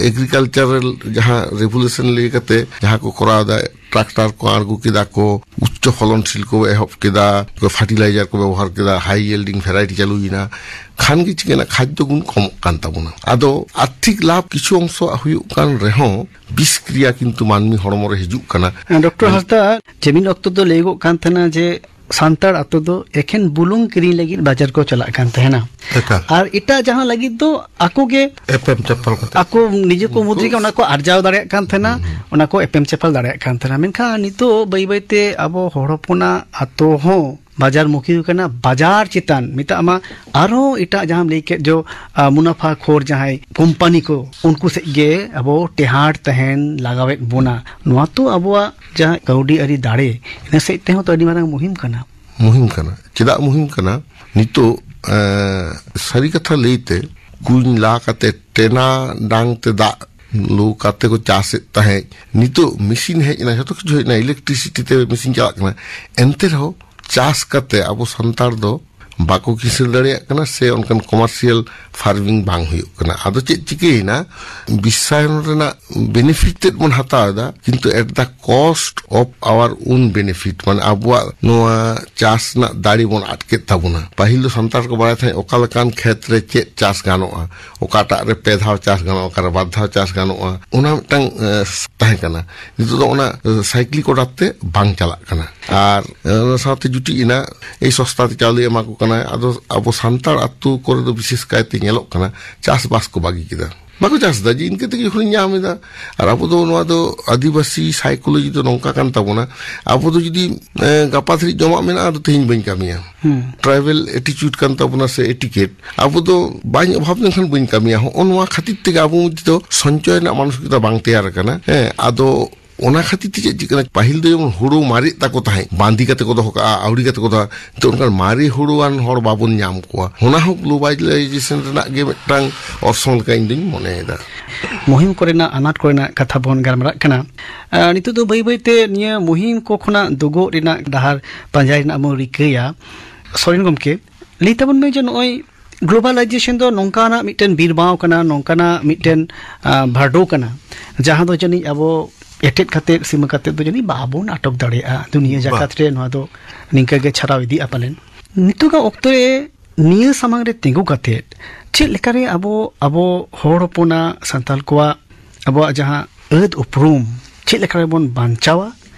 ᱮᱜᱽᱨᱤᱠᱟᱞᱪᱟᱨᱟᱞ ᱡᱟᱦᱟᱸ ᱨᱮᱵᱷᱩᱞᱩᱥᱚᱱ ᱞᱟᱹᱭ ᱠᱟᱛᱮ ᱡᱟᱦᱟᱸ ᱠᱚ ᱠᱚᱨᱟᱣ ᱮᱫᱟ, ᱴᱨᱟᱠᱴᱟᱨ ᱠᱚ ᱟᱬᱜᱚ ᱠᱮᱫᱟ ᱠᱚ, ᱩᱪᱪᱚ ᱯᱷᱚᱞᱚᱱᱥᱤᱞ ᱠᱚ ᱮᱦᱚᱵ ᱠᱮᱫᱟ, ᱯᱷᱟᱨᱴᱤᱞᱟᱭᱡᱟᱨ ᱠᱚ ᱵᱮᱵᱚᱦᱟᱨ ᱠᱮᱫᱟ, ᱦᱟᱭ ᱭᱤᱞᱰᱤᱝ ᱵᱷᱮᱨᱟᱭᱴᱤ ᱪᱟᱹᱞᱩᱭᱮᱱᱟ, ᱠᱷᱟᱱ ᱜᱮ ᱪᱤᱠᱟᱹᱭᱮᱱᱟ, ᱠᱷᱟᱫᱽᱭᱚ ᱜᱩᱱ ᱠᱚᱢᱚᱜ ᱠᱟᱱ ᱛᱟᱵᱚᱱᱟ᱾ ᱟᱫᱚ ᱟᱨᱛᱷᱤᱠ ᱞᱟᱵᱷ ᱠᱤᱪᱷᱩ ᱚᱝᱥᱚ ᱦᱩᱭᱩᱜ ᱠᱟᱱ ᱨᱮᱦᱚᱸ ᱵᱤᱥ ᱠᱨᱤᱭᱟ ᱠᱤᱱᱛᱩ ᱢᱟᱹᱱᱢᱤ ᱦᱚᱲᱢᱚ ᱨᱮ ᱦᱤᱡᱩᱜ ᱠᱟᱱᱟ᱾ ᱰᱚᱠᱴᱚᱨ ᱦᱟᱸᱥᱫᱟ, ᱡᱮ ᱢᱤᱫ ᱚᱠᱛᱚ ᱫᱚ ᱞᱟᱹᱭᱚᱜᱚᱜ ᱠᱟᱱ ᱛᱟᱦᱮᱱᱟ ᱡᱮ ᱥᱟᱱᱛᱟᱲ ᱟᱛᱳ ᱫᱚ ᱮᱠᱷᱮᱱ ᱵᱩᱞᱩᱝ ᱠᱤᱨᱤᱧ ᱞᱟᱹᱜᱤᱫ ᱵᱟᱡᱟᱨ ᱠᱚ ᱪᱟᱞᱟᱜ ᱠᱟᱱ ᱛᱟᱦᱮᱱᱟ᱾ ᱮᱠᱟᱞ᱾ ᱟᱨ ᱮᱴᱟᱜ ᱡᱟᱦᱟᱸ ᱞᱟᱹᱜᱤᱫ ᱫᱚ ᱟᱠᱚ ᱜᱮ ᱮᱯᱮᱢ ᱪᱟᱯᱟᱞ ᱠᱟᱛᱮ᱾ ᱟᱠᱚ ᱱᱤᱡᱮ ᱠᱚ ᱢᱩᱫᱽ ᱨᱮᱜᱮ ᱚᱱᱟ ᱠᱚ ᱟᱨᱡᱟᱣ ᱫᱟᱲᱮᱭᱟᱜ ᱠᱟᱱ ᱛᱟᱦᱮᱱᱟ, ᱦᱩᱸ᱾ ᱚᱱᱟ ᱠᱚ ᱮᱯᱮᱢ ᱪᱟᱯᱟᱞ ᱫᱟᱲᱮᱭᱟᱜ ᱠᱟᱱ ᱛᱟᱦᱮᱱᱟ᱾ ᱢᱮᱱᱠᱷᱟᱱ ᱱᱤᱛᱚᱜ ᱵᱟᱹᱭ ᱵᱟᱹᱭ ᱛᱮ ᱟᱵᱚ ᱦᱚᱲ ᱦᱚᱯᱚᱱᱟᱜ ᱟᱛᱳ ᱦᱚᱸ ᱵᱟᱡᱟᱨ ᱢᱩᱠᱷᱤ ᱠᱟᱱᱟ, ᱵᱟᱡᱟᱨ ᱪᱮᱛᱟᱱ ᱢᱮᱛᱟᱜ ᱢᱟ ᱟᱨᱦᱚᱸ ᱮᱴᱟᱜ ᱡᱟᱦᱟᱸᱢ ᱞᱟᱹᱭ ᱠᱮᱫ ᱡᱚ, ᱟ, ᱢᱩᱱᱟᱯᱷᱟ ᱠᱷᱳᱨ ᱡᱟᱦᱟᱸᱭ ᱠᱳᱢᱯᱟᱱᱤ ᱠᱚ, ᱩᱱᱠᱩ ᱥᱮᱫ ᱜᱮ ᱟᱵᱚ ᱴᱮᱦᱟᱸᱰ ᱛᱟᱦᱮᱱ ᱞᱟᱜᱟᱣᱮᱫ ᱵᱚᱱᱟ᱾ ᱱᱚᱣᱟ ᱛᱚ ᱟᱵᱚᱣᱟᱜ ᱡᱟᱦᱟᱸ ᱠᱟᱹᱣᱰᱤ ᱟᱹᱨᱤ ᱫᱟᱲᱮ, ᱤᱱᱟᱹ ᱥᱮᱫ ᱛᱮᱦᱚᱸ ᱛᱚ ᱟᱹᱰᱤ ᱢᱟᱨᱟᱝ ᱢᱩᱦᱤᱢ ᱠᱟᱱᱟ᱾ ᱢᱩᱦᱤᱢ ᱠᱟᱱᱟ᱾ ᱪᱮᱫᱟᱜ ᱢᱩᱦᱤᱢ ᱠᱟᱱᱟ? ᱱᱤᱛᱚᱜ, ᱮᱸ, ᱥᱟᱹᱨᱤ ᱠᱟᱛᱷᱟ ᱞᱟᱹᱭᱛᱮ, ᱠᱩᱧ ᱞᱟ ᱠᱟᱛᱮ, ᱴᱮᱱᱟ ᱰᱟᱝ ᱛᱮ ᱫᱟᱜ ᱞᱩ ᱠᱟᱛᱮ ᱠᱚ ᱪᱟᱥᱮᱫ ᱛᱟᱦᱮᱸᱫ᱾ ᱱᱤᱛᱚᱜ ᱢᱮᱥᱤᱱ ᱦᱮᱡ ᱮᱱᱟ, ᱡᱷᱚᱛᱚ ᱠᱤᱪᱷᱩ ᱦᱮᱡ ᱮᱱᱟ, ᱤᱞᱮᱠᱴᱨᱤᱥᱤᱴᱤ ᱛᱮ ᱢᱮᱥᱤᱱ ᱪᱟᱞᱟᱜ ᱠᱟᱱᱟ᱾ ᱮᱱᱛᱮ ᱨᱮᱦᱚᱸ ᱪᱟᱥ ᱠᱟᱛᱮ ᱟᱵᱚ ᱥᱟᱱᱛᱟᱲ ᱫᱚ ᱵᱟᱠᱚ ᱠᱤᱥᱟᱹᱬ ᱫᱟᱲᱮᱭᱟᱜ ᱠᱟᱱᱟ, ᱥᱮ ᱚᱱᱠᱟᱱ ᱠᱚᱢᱟᱨᱥᱤᱭᱟᱞ ᱯᱷᱟᱨᱢᱤᱝ ᱵᱟᱝ ᱦᱩᱭᱩᱜ ᱠᱟᱱᱟ᱾ ᱟᱫᱚ ᱪᱮᱫ ᱪᱤᱠᱟᱹᱭᱮᱱᱟ? ᱵᱤᱥᱥᱟᱭᱚᱱ ᱨᱮᱱᱟᱜ ᱵᱮᱱᱤᱯᱷᱤᱴ ᱛᱮᱫ ᱵᱚᱱ ᱦᱟᱛᱟᱣ ᱮᱫᱟ, ᱠᱤᱱᱛᱩ at the cost of our own benefit, ᱢᱟᱱᱮ ᱟᱵᱚᱣᱟᱜ ᱱᱚᱣᱟ ᱪᱟᱥ ᱨᱮᱱᱟᱜ ᱫᱟᱲᱮ ᱵᱚᱱ ᱟᱫ ᱠᱮᱫ ᱛᱟᱵᱚᱱᱟ᱾ ᱯᱟᱹᱦᱤᱞ ᱫᱚ ᱥᱟᱱᱛᱟᱲ ᱠᱚ ᱵᱟᱲᱟᱭ ᱛᱟᱦᱮᱸᱫ ᱚᱠᱟ ᱞᱮᱠᱟᱱ ᱠᱷᱮᱛ ᱨᱮ ᱪᱮᱫ ᱪᱟᱥ ᱜᱟᱱᱚᱜᱼᱟ, ᱚᱠᱟᱴᱟᱜ ᱨᱮ ᱯᱮ ᱫᱷᱟᱣ ᱪᱟᱥ ᱜᱟᱱᱚᱜᱼᱟ, ᱚᱠᱟᱨᱮ ᱵᱟᱨ ᱫᱷᱟᱣ ᱪᱟᱥ ᱜᱟᱱᱚᱜᱼᱟ, ᱚᱱᱟ ᱢᱤᱫᱴᱟᱝ, ᱮ, ᱛᱟᱦᱮᱸ ᱠᱟᱱᱟ᱾ ᱱᱤᱛᱚᱜ ᱫᱚ ᱚᱱᱟ, ᱮ, ᱥᱟᱭᱠᱞᱤᱠ ᱚᱨᱰᱟᱨ ᱛᱮ ᱵᱟᱝ ᱪᱟᱞᱟᱜ ᱠᱟᱱᱟ᱾ ᱟᱨ, ᱮ, ᱚᱱᱟ ᱥᱟᱶᱛᱮ ᱡᱩᱴᱤᱡ ᱮᱱᱟ ᱮᱭ ᱥᱚᱥᱛᱟ ᱛᱮ ᱪᱟᱣᱞᱮ ᱮᱢᱟ ᱠᱚ ᱠᱟᱱᱟᱭ᱾ ᱟᱫᱚ ᱟᱵᱚ ᱥᱟᱱᱛᱟᱲ ᱟᱛᱳ ᱠᱚᱨᱮ ᱫᱚ ᱵᱤᱥᱮᱥ ᱠᱟᱭᱛᱮ ᱧᱮᱞᱚᱜ ᱠᱟᱱᱟ ᱪᱟᱥᱵᱟᱥ ᱠᱚ ᱵᱟᱹᱜᱤ ᱠᱮᱫᱟ, ᱵᱟᱠᱚ ᱪᱟᱥ ᱮᱫᱟ, ᱡᱮ ᱤᱱᱠᱟᱹ ᱛᱮᱜᱮ ᱡᱚᱠᱷᱚᱱᱤᱧ ᱧᱟᱢ ᱮᱫᱟ᱾ ᱟᱨ ᱟᱵᱚ ᱫᱚ ᱱᱚᱣᱟ ᱫᱚ ᱟᱹᱫᱤᱵᱟᱹᱥᱤ ᱥᱟᱭᱠᱳᱞᱚᱡᱤ ᱫᱚ ᱱᱚᱝᱠᱟ ᱠᱟᱱ ᱛᱟᱵᱚᱱᱟ, ᱟᱵᱚ ᱫᱚ ᱡᱩᱫᱤ, ᱮ, ᱜᱟᱯᱟ ᱫᱷᱟᱹᱨᱤᱡ ᱡᱚᱢᱟᱜ ᱢᱮᱱᱟᱜᱼᱟ, ᱟᱫᱚ ᱛᱮᱦᱮᱧ ᱵᱟᱹᱧ ᱠᱟᱹᱢᱤᱭᱟ᱾ ᱦᱩᱸ᱾ ᱴᱨᱟᱭᱵᱮᱞ ᱮᱴᱤᱪᱩᱰ ᱠᱟᱱ ᱛᱟᱵᱚᱱᱟ ᱥᱮ ᱮᱴᱤᱠᱮᱴ, ᱟᱵᱚ ᱫᱚ ᱵᱟᱹᱧ ᱚᱵᱷᱟᱵ ᱞᱮᱱᱠᱷᱟᱱ ᱵᱟᱹᱧ ᱠᱟᱹᱢᱤᱭᱟ᱾ ᱦᱚᱸᱜᱼᱚ ᱱᱚᱣᱟ ᱠᱷᱟᱹᱛᱤᱨ ᱛᱮᱜᱮ ᱟᱵᱚ ᱢᱚᱫᱽᱫᱷᱮ ᱫᱚ ᱥᱚᱧᱪᱚᱭ ᱨᱮᱱᱟᱜ ᱢᱟᱱᱚᱥᱤᱠᱚᱛᱟ ᱵᱟᱝ ᱛᱮᱭᱟᱨ ᱟᱠᱟᱱᱟ᱾ ᱦᱮᱸ, ᱟᱫᱚ ᱚᱱᱟ ᱠᱷᱟᱹᱛᱤᱨ ᱛᱮ ᱪᱮᱫ ᱪᱤᱠᱟᱹᱜ ᱠᱟᱱᱟ, ᱯᱟᱹᱦᱤᱞ ᱫᱚ ᱡᱮᱢᱚᱱ ᱦᱩᱲᱩ ᱢᱟᱨᱮᱜ ᱛᱟᱠᱚ ᱛᱟᱦᱮᱸᱫ, ᱵᱟᱸᱫᱤ ᱠᱟᱛᱮ ᱠᱚ ᱫᱚᱦᱚ ᱠᱟᱜᱼᱟ, ᱟᱹᱣᱲᱤ ᱠᱟᱛᱮ ᱠᱚ ᱫᱚᱦᱚ, ᱱᱤᱛᱚᱜ ᱚᱱᱠᱟᱱ ᱢᱟᱨᱮ ᱦᱩᱲᱩᱣᱟᱱ ᱦᱚᱲ ᱵᱟᱵᱚᱱ ᱧᱟᱢ ᱠᱚᱣᱟ᱾ ᱚᱱᱟ ᱦᱚᱸ ᱜᱞᱳᱵᱟᱞᱟᱭᱡᱮᱥᱚᱱ ᱨᱮᱱᱟᱜ ᱜᱮ ᱢᱤᱫᱴᱟᱝ ᱚᱨᱥᱚᱝ ᱞᱮᱠᱟ ᱤᱧ ᱫᱩᱧ ᱢᱚᱱᱮᱭᱮᱫᱟ᱾ ᱢᱩᱦᱤᱢ ᱠᱚᱨᱮᱱᱟᱜ ᱟᱱᱟᱴ ᱠᱚᱨᱮᱱᱟᱜ ᱠᱟᱛᱷᱟ ᱵᱚᱱ ᱜᱟᱞᱢᱟᱨᱟᱜ ᱠᱟᱱᱟ᱾ ᱟᱨ ᱱᱤᱛᱚᱜ ᱫᱚ ᱵᱟᱹᱭ ᱵᱟᱹᱭ ᱛᱮ ᱱᱤᱭᱟᱹ ᱢᱩᱦᱤᱢ ᱠᱚ ᱠᱷᱚᱱᱟᱜ ᱫᱩᱜᱚᱜ ᱨᱮᱱᱟᱜ ᱰᱟᱦᱟᱨ ᱯᱟᱸᱡᱟᱭ ᱨᱮᱱᱟᱜ ᱵᱚᱱ ᱨᱤᱠᱟᱹᱭᱟ᱾ ᱥᱚᱨᱮᱱ ᱜᱚᱢᱠᱮ, ᱞᱟᱹᱭ ᱛᱟᱵᱚᱱ ᱢᱮ ᱡᱮ ᱱᱚᱜᱼᱚᱭ ᱜᱞᱳᱵᱟᱞᱟᱭᱡᱮᱥᱚᱱ ᱫᱚ ᱱᱚᱝᱠᱟᱱᱟᱜ ᱢᱤᱫᱴᱮᱱ ᱵᱤᱨ ᱵᱟᱶ ᱠᱟᱱᱟ, ᱱᱚᱝᱠᱟᱱᱟᱜ ᱢᱤᱫᱴᱮᱱ ᱟᱸ, ᱵᱷᱟᱨᱰᱳ ᱠᱟᱱᱟ, ᱡᱟᱦᱟᱸ ᱫᱚ ᱡᱟᱹᱱᱤᱡ ᱟᱵᱚ ᱮᱴᱮᱫ ᱠᱟᱛᱮᱫ, ᱥᱤᱢᱟᱹ ᱠᱟᱛᱮᱫ ᱫᱚ ᱡᱟᱹᱱᱤᱡ ᱵᱟᱵᱚᱱ ᱟᱴᱚᱠ ᱫᱟᱲᱮᱭᱟᱜᱼᱟ᱾ ᱫᱩᱱᱤᱭᱟᱹ ᱵᱟ᱾ ᱡᱟᱠᱟᱛ ᱨᱮ ᱱᱚᱣᱟ ᱫᱚ ᱱᱤᱝᱠᱟᱹ ᱜᱮ ᱪᱷᱟᱨᱟᱣ ᱤᱫᱤᱜᱼᱟ ᱯᱟᱞᱮᱱ᱾ ᱱᱤᱛᱚᱜᱟᱜ ᱚᱠᱛᱚ ᱨᱮ ᱱᱤᱭᱟᱹ ᱥᱟᱢᱟᱝ ᱨᱮ ᱛᱤᱸᱜᱩ ᱠᱟᱛᱮᱫ ᱪᱮᱫ ᱞᱮᱠᱟᱨᱮ ᱟᱵᱚ, ᱟᱵᱚ ᱦᱚᱲ ᱦᱚᱯᱚᱱᱟᱜ, ᱥᱟᱱᱛᱟᱲ ᱠᱚᱣᱟᱜ ᱟᱵᱚᱣᱟᱜ ᱡᱟᱦᱟᱸ ᱟᱹᱫ ᱩᱯᱨᱩᱢ ᱪᱮᱫ ᱞᱮᱠᱟ ᱨᱮᱵᱚᱱ ᱵᱟᱧᱪᱟᱣᱟ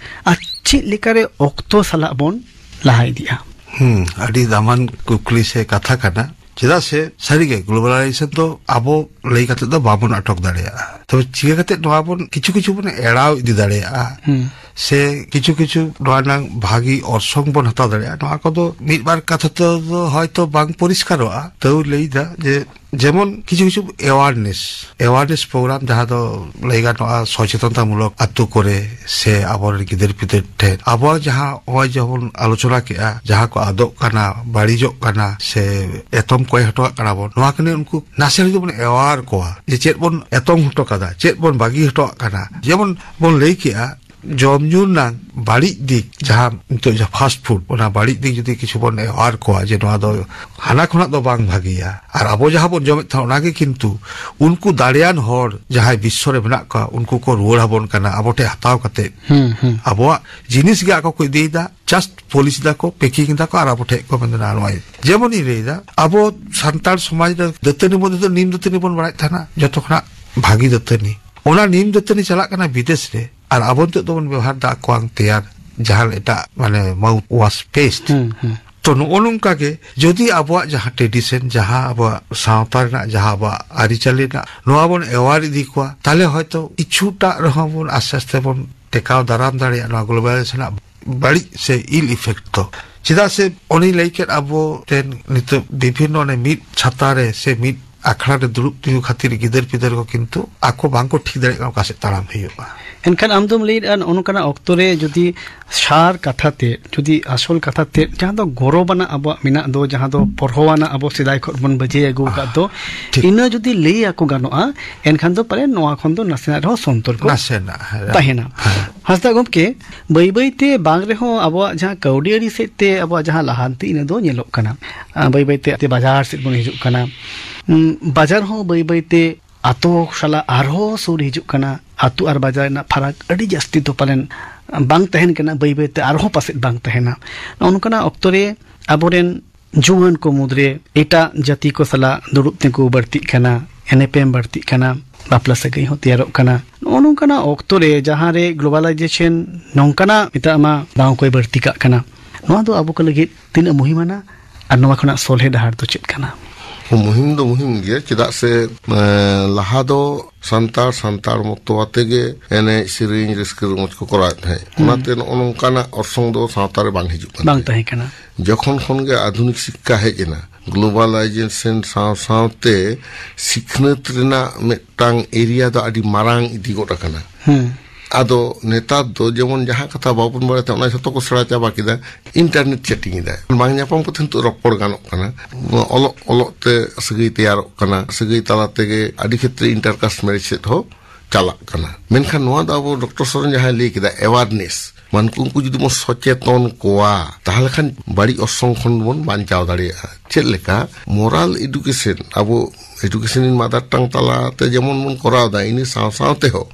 ᱟᱨ ᱪᱮᱫ ᱞᱮᱠᱟᱨᱮ ᱚᱠᱛᱚ ᱥᱟᱞᱟᱜ ᱵᱚᱱ ᱞᱟᱦᱟ ᱤᱫᱤᱜᱼᱟ? ᱦᱩᱸ, ᱟᱹᱰᱤ ᱫᱟᱢᱟᱱ ᱠᱩᱠᱞᱤ ᱥᱮ ᱠᱟᱛᱷᱟ ᱠᱟᱱᱟ᱾ ᱪᱮᱫᱟᱜ ᱥᱮ ᱥᱟᱹᱨᱤᱜᱮ ᱜᱞᱳᱵᱟᱞᱟᱭᱡᱮᱥᱚᱱ ᱫᱚ ᱟᱵᱚ ᱞᱟᱹᱭ ᱠᱟᱛᱮ ᱫᱚ ᱵᱟᱵᱚᱱ ᱟᱴᱚᱠ ᱫᱟᱲᱮᱭᱟᱜᱼᱟ᱾ ᱛᱚᱵᱮ ᱪᱤᱠᱟᱹ ᱠᱟᱛᱮ ᱱᱚᱣᱟ ᱵᱚᱱ ᱠᱤᱪᱷᱩ ᱠᱤᱪᱷᱩ ᱵᱚᱱ ᱮᱲᱟᱣ ᱤᱫᱤ ᱫᱟᱲᱮᱭᱟᱜᱼᱟ? ᱦᱩᱸ᱾ ᱥᱮ ᱠᱤᱪᱷᱩ ᱠᱤᱪᱷᱩ ᱱᱚᱣᱟ ᱨᱮᱱᱟᱜ ᱵᱷᱟᱹᱜᱤ ᱚᱨᱥᱚᱝ ᱵᱚᱱ ᱦᱟᱛᱟᱣ ᱫᱟᱲᱮᱭᱟᱜᱼᱟ? ᱱᱚᱣᱟ ᱠᱚᱫᱚ ᱢᱤᱫ ᱵᱟᱨ ᱠᱟᱛᱷᱟ ᱛᱮᱫᱚ ᱦᱚᱭᱛᱚ ᱵᱟᱝ ᱯᱚᱨᱤᱥᱠᱟᱨᱚᱜᱼᱟ, ᱛᱟᱹᱣ ᱞᱟᱹᱭᱫᱟ ᱡᱮ ᱡᱮᱢᱚᱱ ᱠᱤᱪᱷᱩ ᱠᱤᱪᱷᱩ ᱮᱣᱟᱨᱱᱮᱥ, ᱮᱣᱟᱨᱱᱮᱥ ᱯᱨᱳᱜᱨᱟᱢ ᱡᱟᱦᱟᱸ ᱫᱚ ᱞᱟᱹᱭ ᱜᱟᱱᱚᱜᱼᱟ ᱥᱚᱪᱮᱛᱚᱱᱛᱟ ᱢᱩᱞᱚᱠ ᱟᱛᱳ ᱠᱚᱨᱮ ᱥᱮ ᱟᱵᱚᱨᱮᱱ ᱜᱤᱫᱟᱹᱨ ᱯᱤᱫᱟᱹᱨ ᱴᱷᱮᱱ ᱟᱵᱚᱣᱟᱜ ᱡᱟᱦᱟᱸ ᱱᱚᱜᱼᱚᱭ ᱡᱮᱵᱚᱱ ᱟᱞᱳᱪᱚᱱᱟ ᱠᱮᱜᱼᱟ, ᱡᱟᱦᱟᱸ ᱠᱚ ᱟᱫᱚᱜ ᱠᱟᱱᱟ, ᱵᱟᱹᱲᱤᱡᱚᱜ ᱠᱟᱱᱟ ᱥᱮ ᱮᱛᱚᱢ ᱠᱚᱭ ᱦᱚᱴᱚ ᱠᱟᱜ ᱠᱟᱱᱟ ᱵᱚᱱ, ᱱᱚᱣᱟ ᱠᱚ ᱱᱤᱭᱮ ᱩᱱᱠᱩ ᱱᱟᱥᱮ ᱡᱩᱫᱤ ᱵᱚᱱ ᱮᱣᱟᱨ ᱠᱚᱣᱟ ᱡᱮ ᱪᱮᱫ ᱵᱚᱱ ᱮᱛᱚᱢ ᱦᱚᱴᱚ ᱠᱟᱫᱟ, ᱪᱮᱫ ᱵᱚᱱ ᱵᱟᱹᱜᱤ ᱦᱚᱴᱚ ᱠᱟᱜ ᱠᱟᱱᱟ᱾ ᱡᱮᱢᱚᱱ ᱵᱚᱱ ᱞᱟᱹᱭ ᱠᱮᱜᱼᱟ ᱡᱚᱢ ᱧᱩ ᱨᱮᱱᱟᱜ ᱵᱟᱹᱲᱤᱡ ᱫᱤᱠ, ᱡᱟᱦᱟᱸ ᱱᱤᱛᱚᱜ ᱡᱟᱦᱟᱸ ᱯᱷᱟᱥᱴ ᱯᱷᱩᱰ, ᱚᱱᱟ ᱵᱟᱹᱲᱤᱡ ᱫᱤᱠ ᱡᱩᱫᱤ ᱠᱤᱪᱷᱩ ᱵᱚᱱ ᱮᱣᱟᱨ ᱠᱚᱣᱟ ᱡᱮ ᱱᱚᱣᱟ ᱫᱚ ᱦᱟᱱᱟ ᱠᱷᱚᱱᱟᱜ ᱫᱚ ᱵᱟᱝ ᱵᱷᱟᱹᱜᱤᱭᱟ, ᱟᱨ ᱟᱵᱚ ᱡᱟᱦᱟᱸ ᱵᱚᱱ ᱡᱚᱢᱮᱫ ᱛᱟᱦᱮᱸ ᱚᱱᱟᱜᱮ ᱠᱤᱱᱛᱩ ᱩᱱᱠᱩ ᱫᱟᱲᱮᱭᱟᱱ ᱦᱚᱲ ᱡᱟᱦᱟᱸᱭ ᱵᱤᱥᱥᱚ ᱨᱮ ᱢᱮᱱᱟᱜ ᱠᱚᱣᱟ ᱩᱱᱠᱩ ᱠᱚ ᱨᱩᱣᱟᱹᱲ ᱟᱵᱚᱱ ᱠᱟᱱᱟ ᱟᱵᱚ ᱴᱷᱮᱱ ᱦᱟᱛᱟᱣ ᱠᱟᱛᱮ᱾ ᱦᱩᱸ, ᱦᱩᱸ᱾ ᱟᱵᱚᱣᱟᱜ ᱡᱤᱱᱤᱥ ᱜᱮ ᱟᱠᱚ ᱠᱚ ᱤᱫᱤᱭᱮᱫᱟ, ᱡᱟᱥᱴ ᱯᱚᱞᱤᱥ ᱫᱟᱠᱚ, ᱯᱮᱠᱤᱝ ᱫᱟᱠᱚ ᱟᱨ ᱟᱵᱚ ᱴᱷᱮᱱ ᱠᱚ ᱢᱮᱱᱫᱟ ᱱᱚᱜᱼᱚᱭ᱾ ᱡᱮᱢᱚᱱᱤᱧ ᱞᱟᱹᱭᱫᱟ, ᱟᱵᱚ ᱥᱟᱱᱛᱟᱲ ᱥᱚᱢᱟᱡᱽ ᱨᱮ ᱫᱟᱹᱛᱟᱹᱱᱤ ᱢᱚᱫᱽᱫᱷᱮ ᱫᱚ ᱱᱤᱢ ᱫᱟᱹᱛᱟᱹᱱᱤ ᱵᱚᱱ ᱵᱟᱲᱟᱭᱮᱫ ᱛᱟᱦᱮᱱᱟ ᱡᱚᱛᱚ ᱠᱷᱚᱱᱟᱜ ᱵᱷᱟᱹᱜᱤ ᱫᱟᱹᱛᱟᱹᱱᱤ᱾ ᱚᱱᱟ ᱱᱤᱢ ᱫᱟᱹᱛᱟᱹᱱᱤ ᱪᱟᱞᱟᱜ ᱠᱟᱱᱟ ᱵᱤᱫᱮᱥ ᱨᱮ, ᱟᱨ ᱟᱵᱚ ᱱᱤᱛᱚᱜ ᱫᱚᱵᱚᱱ ᱵᱮᱵᱚᱦᱟᱨ ᱫᱟ ᱟᱠᱚᱣᱟᱝ ᱛᱮᱭᱟᱨ ᱡᱟᱦᱟᱸ ᱮᱴᱟᱜ ᱢᱟᱱᱮ ᱢᱟᱣᱩᱛᱷ ᱣᱟᱥ ᱯᱮᱥᱴ᱾ ᱦᱩᱸ, ᱦᱩᱸ᱾ ᱛᱚ ᱱᱚᱜᱼᱚ ᱱᱚᱝᱠᱟ ᱜᱮ ᱡᱩᱫᱤ ᱟᱵᱚᱣᱟᱜ ᱡᱟᱦᱟᱸ ᱴᱨᱮᱰᱤᱥᱚᱱ, ᱡᱟᱦᱟᱸ ᱟᱵᱚᱣᱟᱜ ᱥᱟᱶᱛᱟ ᱨᱮᱱᱟᱜ, ᱡᱟᱦᱟᱸ ᱟᱵᱚᱣᱟᱜ ᱟᱹᱨᱤᱪᱟᱹᱞᱤ ᱨᱮᱱᱟᱜ ᱱᱚᱣᱟ ᱵᱚᱱ ᱮᱣᱟᱨ ᱤᱫᱤ ᱠᱚᱣᱟ, ᱛᱟᱦᱞᱮ ᱦᱚᱭᱛᱚ ᱠᱤᱪᱷᱩᱴᱟᱜ ᱨᱮᱦᱚᱸ ᱵᱚᱱ ᱟᱥᱛᱮ ᱟᱥᱛᱮ ᱵᱚᱱ ᱴᱮᱠᱟᱣ ᱫᱟᱨᱟᱢ ᱫᱟᱲᱮᱭᱟᱜᱼᱟ ᱱᱚᱣᱟ ᱜᱞᱳᱵᱟᱞᱟᱭᱡᱮᱥᱚᱱ ᱨᱮᱱᱟᱜ ᱵᱟᱹᱲᱤᱡ ᱥᱮ ᱤᱞ ᱤᱯᱷᱮᱠᱴ ᱫᱚ᱾ ᱪᱮᱫᱟᱜ ᱥᱮ ᱚᱱᱮᱧ ᱞᱟᱹᱭ ᱠᱮᱫ ᱟᱵᱚ ᱴᱷᱮᱱ ᱱᱤᱛᱚᱜ ᱵᱤᱵᱷᱤᱱᱱᱚ ᱚᱱᱮ ᱢᱤᱫ ᱪᱷᱟᱛᱟ ᱨᱮ ᱥᱮ ᱢᱤᱫ ᱟᱠᱷᱲᱟ ᱨᱮ ᱫᱩᱲᱩᱵ ᱛᱤᱸᱜᱩ ᱠᱷᱟᱹᱛᱤᱨ ᱜᱤᱫᱟᱹᱨ ᱯᱤᱫᱟᱹᱨ ᱠᱚ ᱠᱤᱱᱛᱩ ᱟᱠᱚ ᱵᱟᱝᱠᱚ ᱴᱷᱤᱠ ᱫᱟᱲᱮᱭᱟᱜ ᱠᱟᱱᱟ ᱚᱠᱟ ᱥᱮᱫ ᱛᱟᱲᱟᱢ ᱦᱩᱭᱩᱜᱼᱟ᱾ ᱮᱱᱠᱷᱟᱱ ᱟᱢ ᱫᱚᱢ ᱞᱟᱹᱭᱮᱫᱼᱟ, ᱱᱚᱜᱼᱚ ᱱᱚᱝᱠᱟᱱᱟᱜ ᱚᱠᱛᱚ ᱨᱮ ᱡᱩᱫᱤ ᱥᱟᱨ ᱠᱟᱛᱷᱟ ᱛᱮ, ᱡᱩᱫᱤ ᱟᱥᱚᱞ ᱠᱟᱛᱷᱟ ᱛᱮ, ᱡᱟᱦᱟᱸ ᱫᱚ ᱜᱚᱨᱚᱵᱟᱱᱟᱜ ᱟᱵᱚᱣᱟᱜ ᱢᱮᱱᱟᱜ ᱫᱚ, ᱡᱟᱦᱟᱸ ᱫᱚ ᱯᱚᱨᱦᱚᱣᱟᱱᱟᱜ ᱟᱵᱚ ᱥᱮᱫᱟᱭ ᱠᱷᱚᱱ ᱵᱚᱱ ᱵᱟᱹᱡᱟᱹᱭ ᱟᱹᱜᱩ ᱟᱠᱟᱫ ᱫᱚ, ᱴᱷᱤᱠ᱾ ᱤᱱᱟᱹ ᱡᱩᱫᱤ ᱞᱟᱹᱭ ᱟᱠᱚ ᱜᱟᱱᱚᱜᱼᱟ, ᱮᱱᱠᱷᱟᱱ ᱫᱚ ᱯᱟᱞᱮ ᱱᱚᱣᱟ ᱠᱷᱚᱱ ᱫᱚ ᱱᱟᱥᱮᱱᱟᱜ ᱨᱮᱦᱚᱸ ᱥᱚᱱᱛᱚᱨ ᱠᱚ ᱱᱟᱥᱮᱱᱟᱜ, ᱦᱮᱸ᱾ ᱛᱟᱦᱮᱱᱟ᱾ ᱦᱮᱸ᱾ ᱦᱟᱸᱥᱫᱟ ᱜᱚᱢᱠᱮ, ᱵᱟᱹᱭ ᱵᱟᱹᱭ ᱛᱮ ᱵᱟᱝ ᱨᱮᱦᱚᱸ ᱟᱵᱚᱣᱟᱜ ᱡᱟᱦᱟᱸ ᱠᱟᱹᱣᱰᱤ ᱟᱹᱨᱤ ᱥᱮᱫ ᱛᱮ ᱟᱵᱚᱣᱟᱜ ᱡᱟᱦᱟᱸ ᱞᱟᱦᱟᱱᱛᱤ, ᱤᱱᱟᱹ ᱫᱚ ᱧᱮᱞᱚᱜ ᱠᱟᱱᱟ᱾ ᱟᱸ, ᱵᱟᱹᱭ ᱵᱟᱹᱭ ᱛᱮ ᱵᱟᱡᱟᱨ ᱥᱮᱫ ᱵᱚᱱ ᱦᱤᱡᱩᱜ ᱠᱟᱱᱟ᱾ ᱩᱸ, ᱵᱟᱡᱟᱨ ᱦᱚᱸ ᱵᱟᱹᱭ ᱵᱟᱹᱭ ᱛᱮ ᱟᱛᱳ ᱥᱟᱞᱟᱜ ᱟᱨᱦᱚᱸ ᱥᱩᱨ ᱦᱤᱡᱩᱜ ᱠᱟᱱᱟ᱾ ᱟᱛᱳ ᱟᱨ ᱵᱟᱡᱟᱨ ᱨᱮᱱᱟᱜ ᱯᱷᱟᱨᱟᱠ ᱟᱹᱰᱤ ᱡᱟᱹᱥᱛᱤ ᱫᱚ ᱯᱟᱞᱮᱱ ᱵᱟᱝ ᱛᱟᱦᱮᱱ ᱠᱟᱱᱟ, ᱵᱟᱹᱭ ᱵᱟᱹᱭ ᱛᱮ ᱟᱨᱦᱚᱸ ᱯᱟᱥᱮᱡ ᱵᱟᱝ ᱛᱟᱦᱮᱱᱟ᱾ ᱱᱚᱜᱼᱚ ᱱᱚᱝᱠᱟᱱᱟᱜ ᱚᱠᱛᱚ ᱨᱮ ᱟᱵᱚᱨᱮᱱ ᱡᱩᱣᱟᱹᱱ ᱠᱚ ᱢᱩᱫᱽᱨᱮ ᱮᱴᱟᱜ ᱡᱟᱹᱛᱤ ᱠᱚ ᱥᱟᱞᱟᱜ ᱫᱩᱲᱩᱵ ᱛᱤᱸᱜᱩ ᱵᱟᱹᱲᱛᱤᱜ ᱠᱟᱱᱟ, ᱮᱱᱮᱯᱮᱢ ᱵᱟᱹᱲᱛᱤᱜ ᱠᱟᱱᱟ, ᱵᱟᱯᱞᱟ ᱥᱟᱹᱜᱟᱹᱭ ᱦᱚᱸ ᱛᱮᱭᱟᱨᱚᱜ ᱠᱟᱱᱟ᱾ ᱱᱚᱜᱼᱚ ᱱᱚᱝᱠᱟᱱᱟᱜ ᱚᱠᱛᱚ ᱨᱮ ᱡᱟᱦᱟᱸ ᱨᱮ ᱜᱞᱳᱵᱟᱞᱟᱭᱡᱮᱥᱚᱱ ᱱᱚᱝᱠᱟᱱᱟᱜ ᱢᱮᱛᱟᱜ ᱢᱟ ᱫᱟᱣ ᱠᱚᱭ ᱵᱟᱹᱲᱛᱤ ᱠᱟᱜ ᱠᱟᱱᱟ, ᱱᱚᱣᱟ ᱫᱚ ᱟᱵᱚ ᱠᱚ ᱞᱟᱹᱜᱤᱫ ᱛᱤᱱᱟᱹᱜ ᱢᱩᱦᱤᱢᱟᱱᱟ ᱟᱨ ᱱᱚᱣᱟ ᱠᱷᱚᱱᱟᱜ ᱥᱚᱞᱦᱮ ᱰᱟᱦᱟᱨ ᱫᱚ ᱪᱮᱫ ᱠᱟᱱᱟ? ᱢᱩᱦᱤᱢ ᱫᱚ ᱢᱩᱦᱤᱢ ᱜᱮᱭᱟ, ᱪᱮᱫᱟᱜ ᱥᱮ, ᱮᱸ, ᱞᱟᱦᱟ ᱫᱚ ᱥᱟᱱᱛᱟᱲ, ᱥᱟᱱᱛᱟᱲ ᱢᱚᱛᱚ ᱟᱛᱮ ᱜᱮ ᱮᱱᱮᱡ, ᱥᱮᱨᱮᱧ, ᱨᱟᱹᱥᱠᱟᱹ ᱨᱚᱢᱚᱡᱽ ᱠᱚ ᱠᱚᱨᱟᱣᱮᱫ ᱛᱟᱦᱮᱸᱫ᱾ ᱦᱩᱸ᱾ ᱚᱱᱟᱛᱮ ᱱᱚᱜᱼᱚ ᱱᱚᱝᱠᱟᱱᱟᱜ ᱚᱨᱥᱚᱝ ᱫᱚ ᱥᱟᱶᱛᱟ ᱨᱮ ᱵᱟᱝ ᱦᱤᱡᱩᱜ ᱠᱟᱱ ᱵᱟᱝ ᱛᱟᱦᱮᱸᱫ᱾ ᱛᱟᱦᱮᱸ ᱠᱟᱱᱟ᱾ ᱡᱚᱠᱷᱚᱱ ᱠᱷᱚᱱ ᱜᱮ ᱟᱫᱷᱩᱱᱤᱠ ᱥᱤᱠᱠᱷᱟ ᱦᱮᱡ ᱮᱱᱟ, ᱜᱞᱳᱵᱟᱞᱟᱭᱡᱮᱥᱚᱱ ᱥᱟᱶ ᱥᱟᱶᱛᱮ ᱥᱤᱠᱷᱱᱟᱹᱛ ᱨᱮᱱᱟᱜ ᱢᱤᱫᱴᱟᱝ ᱮᱨᱤᱭᱟ ᱫᱚ ᱟᱹᱰᱤ ᱢᱟᱨᱟᱝ ᱤᱫᱤ ᱜᱚᱫ ᱟᱠᱟᱱᱟ᱾ ᱦᱩᱸ᱾ ᱟᱫᱚ ᱱᱮᱛᱟᱨ ᱫᱚ ᱡᱮᱢᱚᱱ ᱡᱟᱦᱟᱸ ᱠᱟᱛᱷᱟ ᱵᱟᱵᱚᱱ ᱵᱟᱲᱟᱭ ᱛᱟᱦᱮᱸᱫ, ᱚᱱᱟ ᱡᱷᱚᱛᱚ ᱠᱚ ᱥᱮᱬᱟ ᱪᱟᱵᱟ ᱠᱮᱫᱟ, ᱤᱱᱴᱟᱨᱱᱮᱴ ᱪᱮᱴᱤᱝ ᱮᱫᱟᱭ᱾ ᱵᱟᱝ ᱧᱟᱯᱟᱢ ᱠᱟᱛᱮ ᱱᱤᱛᱚᱜ ᱨᱚᱯᱚᱲ ᱜᱟᱱᱚᱜ ᱠᱟᱱᱟ᱾ ᱚᱞᱚᱜ, ᱚᱞᱚᱜ ᱛᱮ ᱥᱟᱹᱜᱟᱹᱭ ᱛᱮᱭᱟᱨᱚᱜ ᱠᱟᱱᱟ, ᱥᱟᱹᱜᱟᱹᱭ ᱛᱟᱞᱟ ᱛᱮᱜᱮ ᱟᱹᱰᱤ ᱠᱷᱮᱛᱨᱮ ᱤᱱᱴᱟᱨᱠᱟᱥᱴ ᱢᱮᱨᱮᱡᱽ ᱥᱮᱫ ᱦᱚᱸ ᱪᱟᱞᱟᱜ ᱠᱟᱱᱟ᱾ ᱢᱮᱱᱠᱷᱟᱱ ᱱᱚᱣᱟ ᱫᱚ ᱟᱵᱚ ᱰᱚᱠᱴᱚᱨ ᱥᱚᱨᱮᱱ ᱡᱟᱦᱟᱸᱭ ᱞᱟᱹᱭ ᱠᱮᱫᱟ, ᱮᱣᱟᱨᱱᱮᱥ, ᱢᱟᱱᱠᱩ ᱩᱱᱠᱩ ᱡᱩᱫᱤ ᱵᱚᱱ ᱥᱚᱪᱮᱛᱚᱱ ᱠᱚᱣᱟ, ᱛᱟᱦᱚᱞᱮ ᱠᱷᱟᱱ ᱵᱟᱹᱲᱤᱡ ᱚᱨᱥᱚᱝ ᱠᱷᱚᱱ ᱵᱚᱱ ᱵᱟᱧᱪᱟᱣ ᱫᱟᱲᱮᱭᱟᱜᱼᱟ᱾ ᱪᱮᱫ ᱞᱮᱠᱟ? ᱢᱚᱨᱟᱞ ᱮᱰᱩᱠᱮᱥᱚᱱ, ᱟᱵᱚ ᱮᱰᱩᱠᱮᱥᱚᱱ ᱤᱱ ᱢᱟᱫᱟᱨ ᱴᱟᱝ ᱛᱟᱞᱟᱛᱮ ᱡᱮᱢᱚᱱ ᱵᱚᱱ ᱠᱚᱨᱟᱣ ᱮᱫᱟ, ᱤᱱᱟᱹ ᱥᱟᱶ ᱥᱟᱶ ᱛᱮᱦᱚᱸ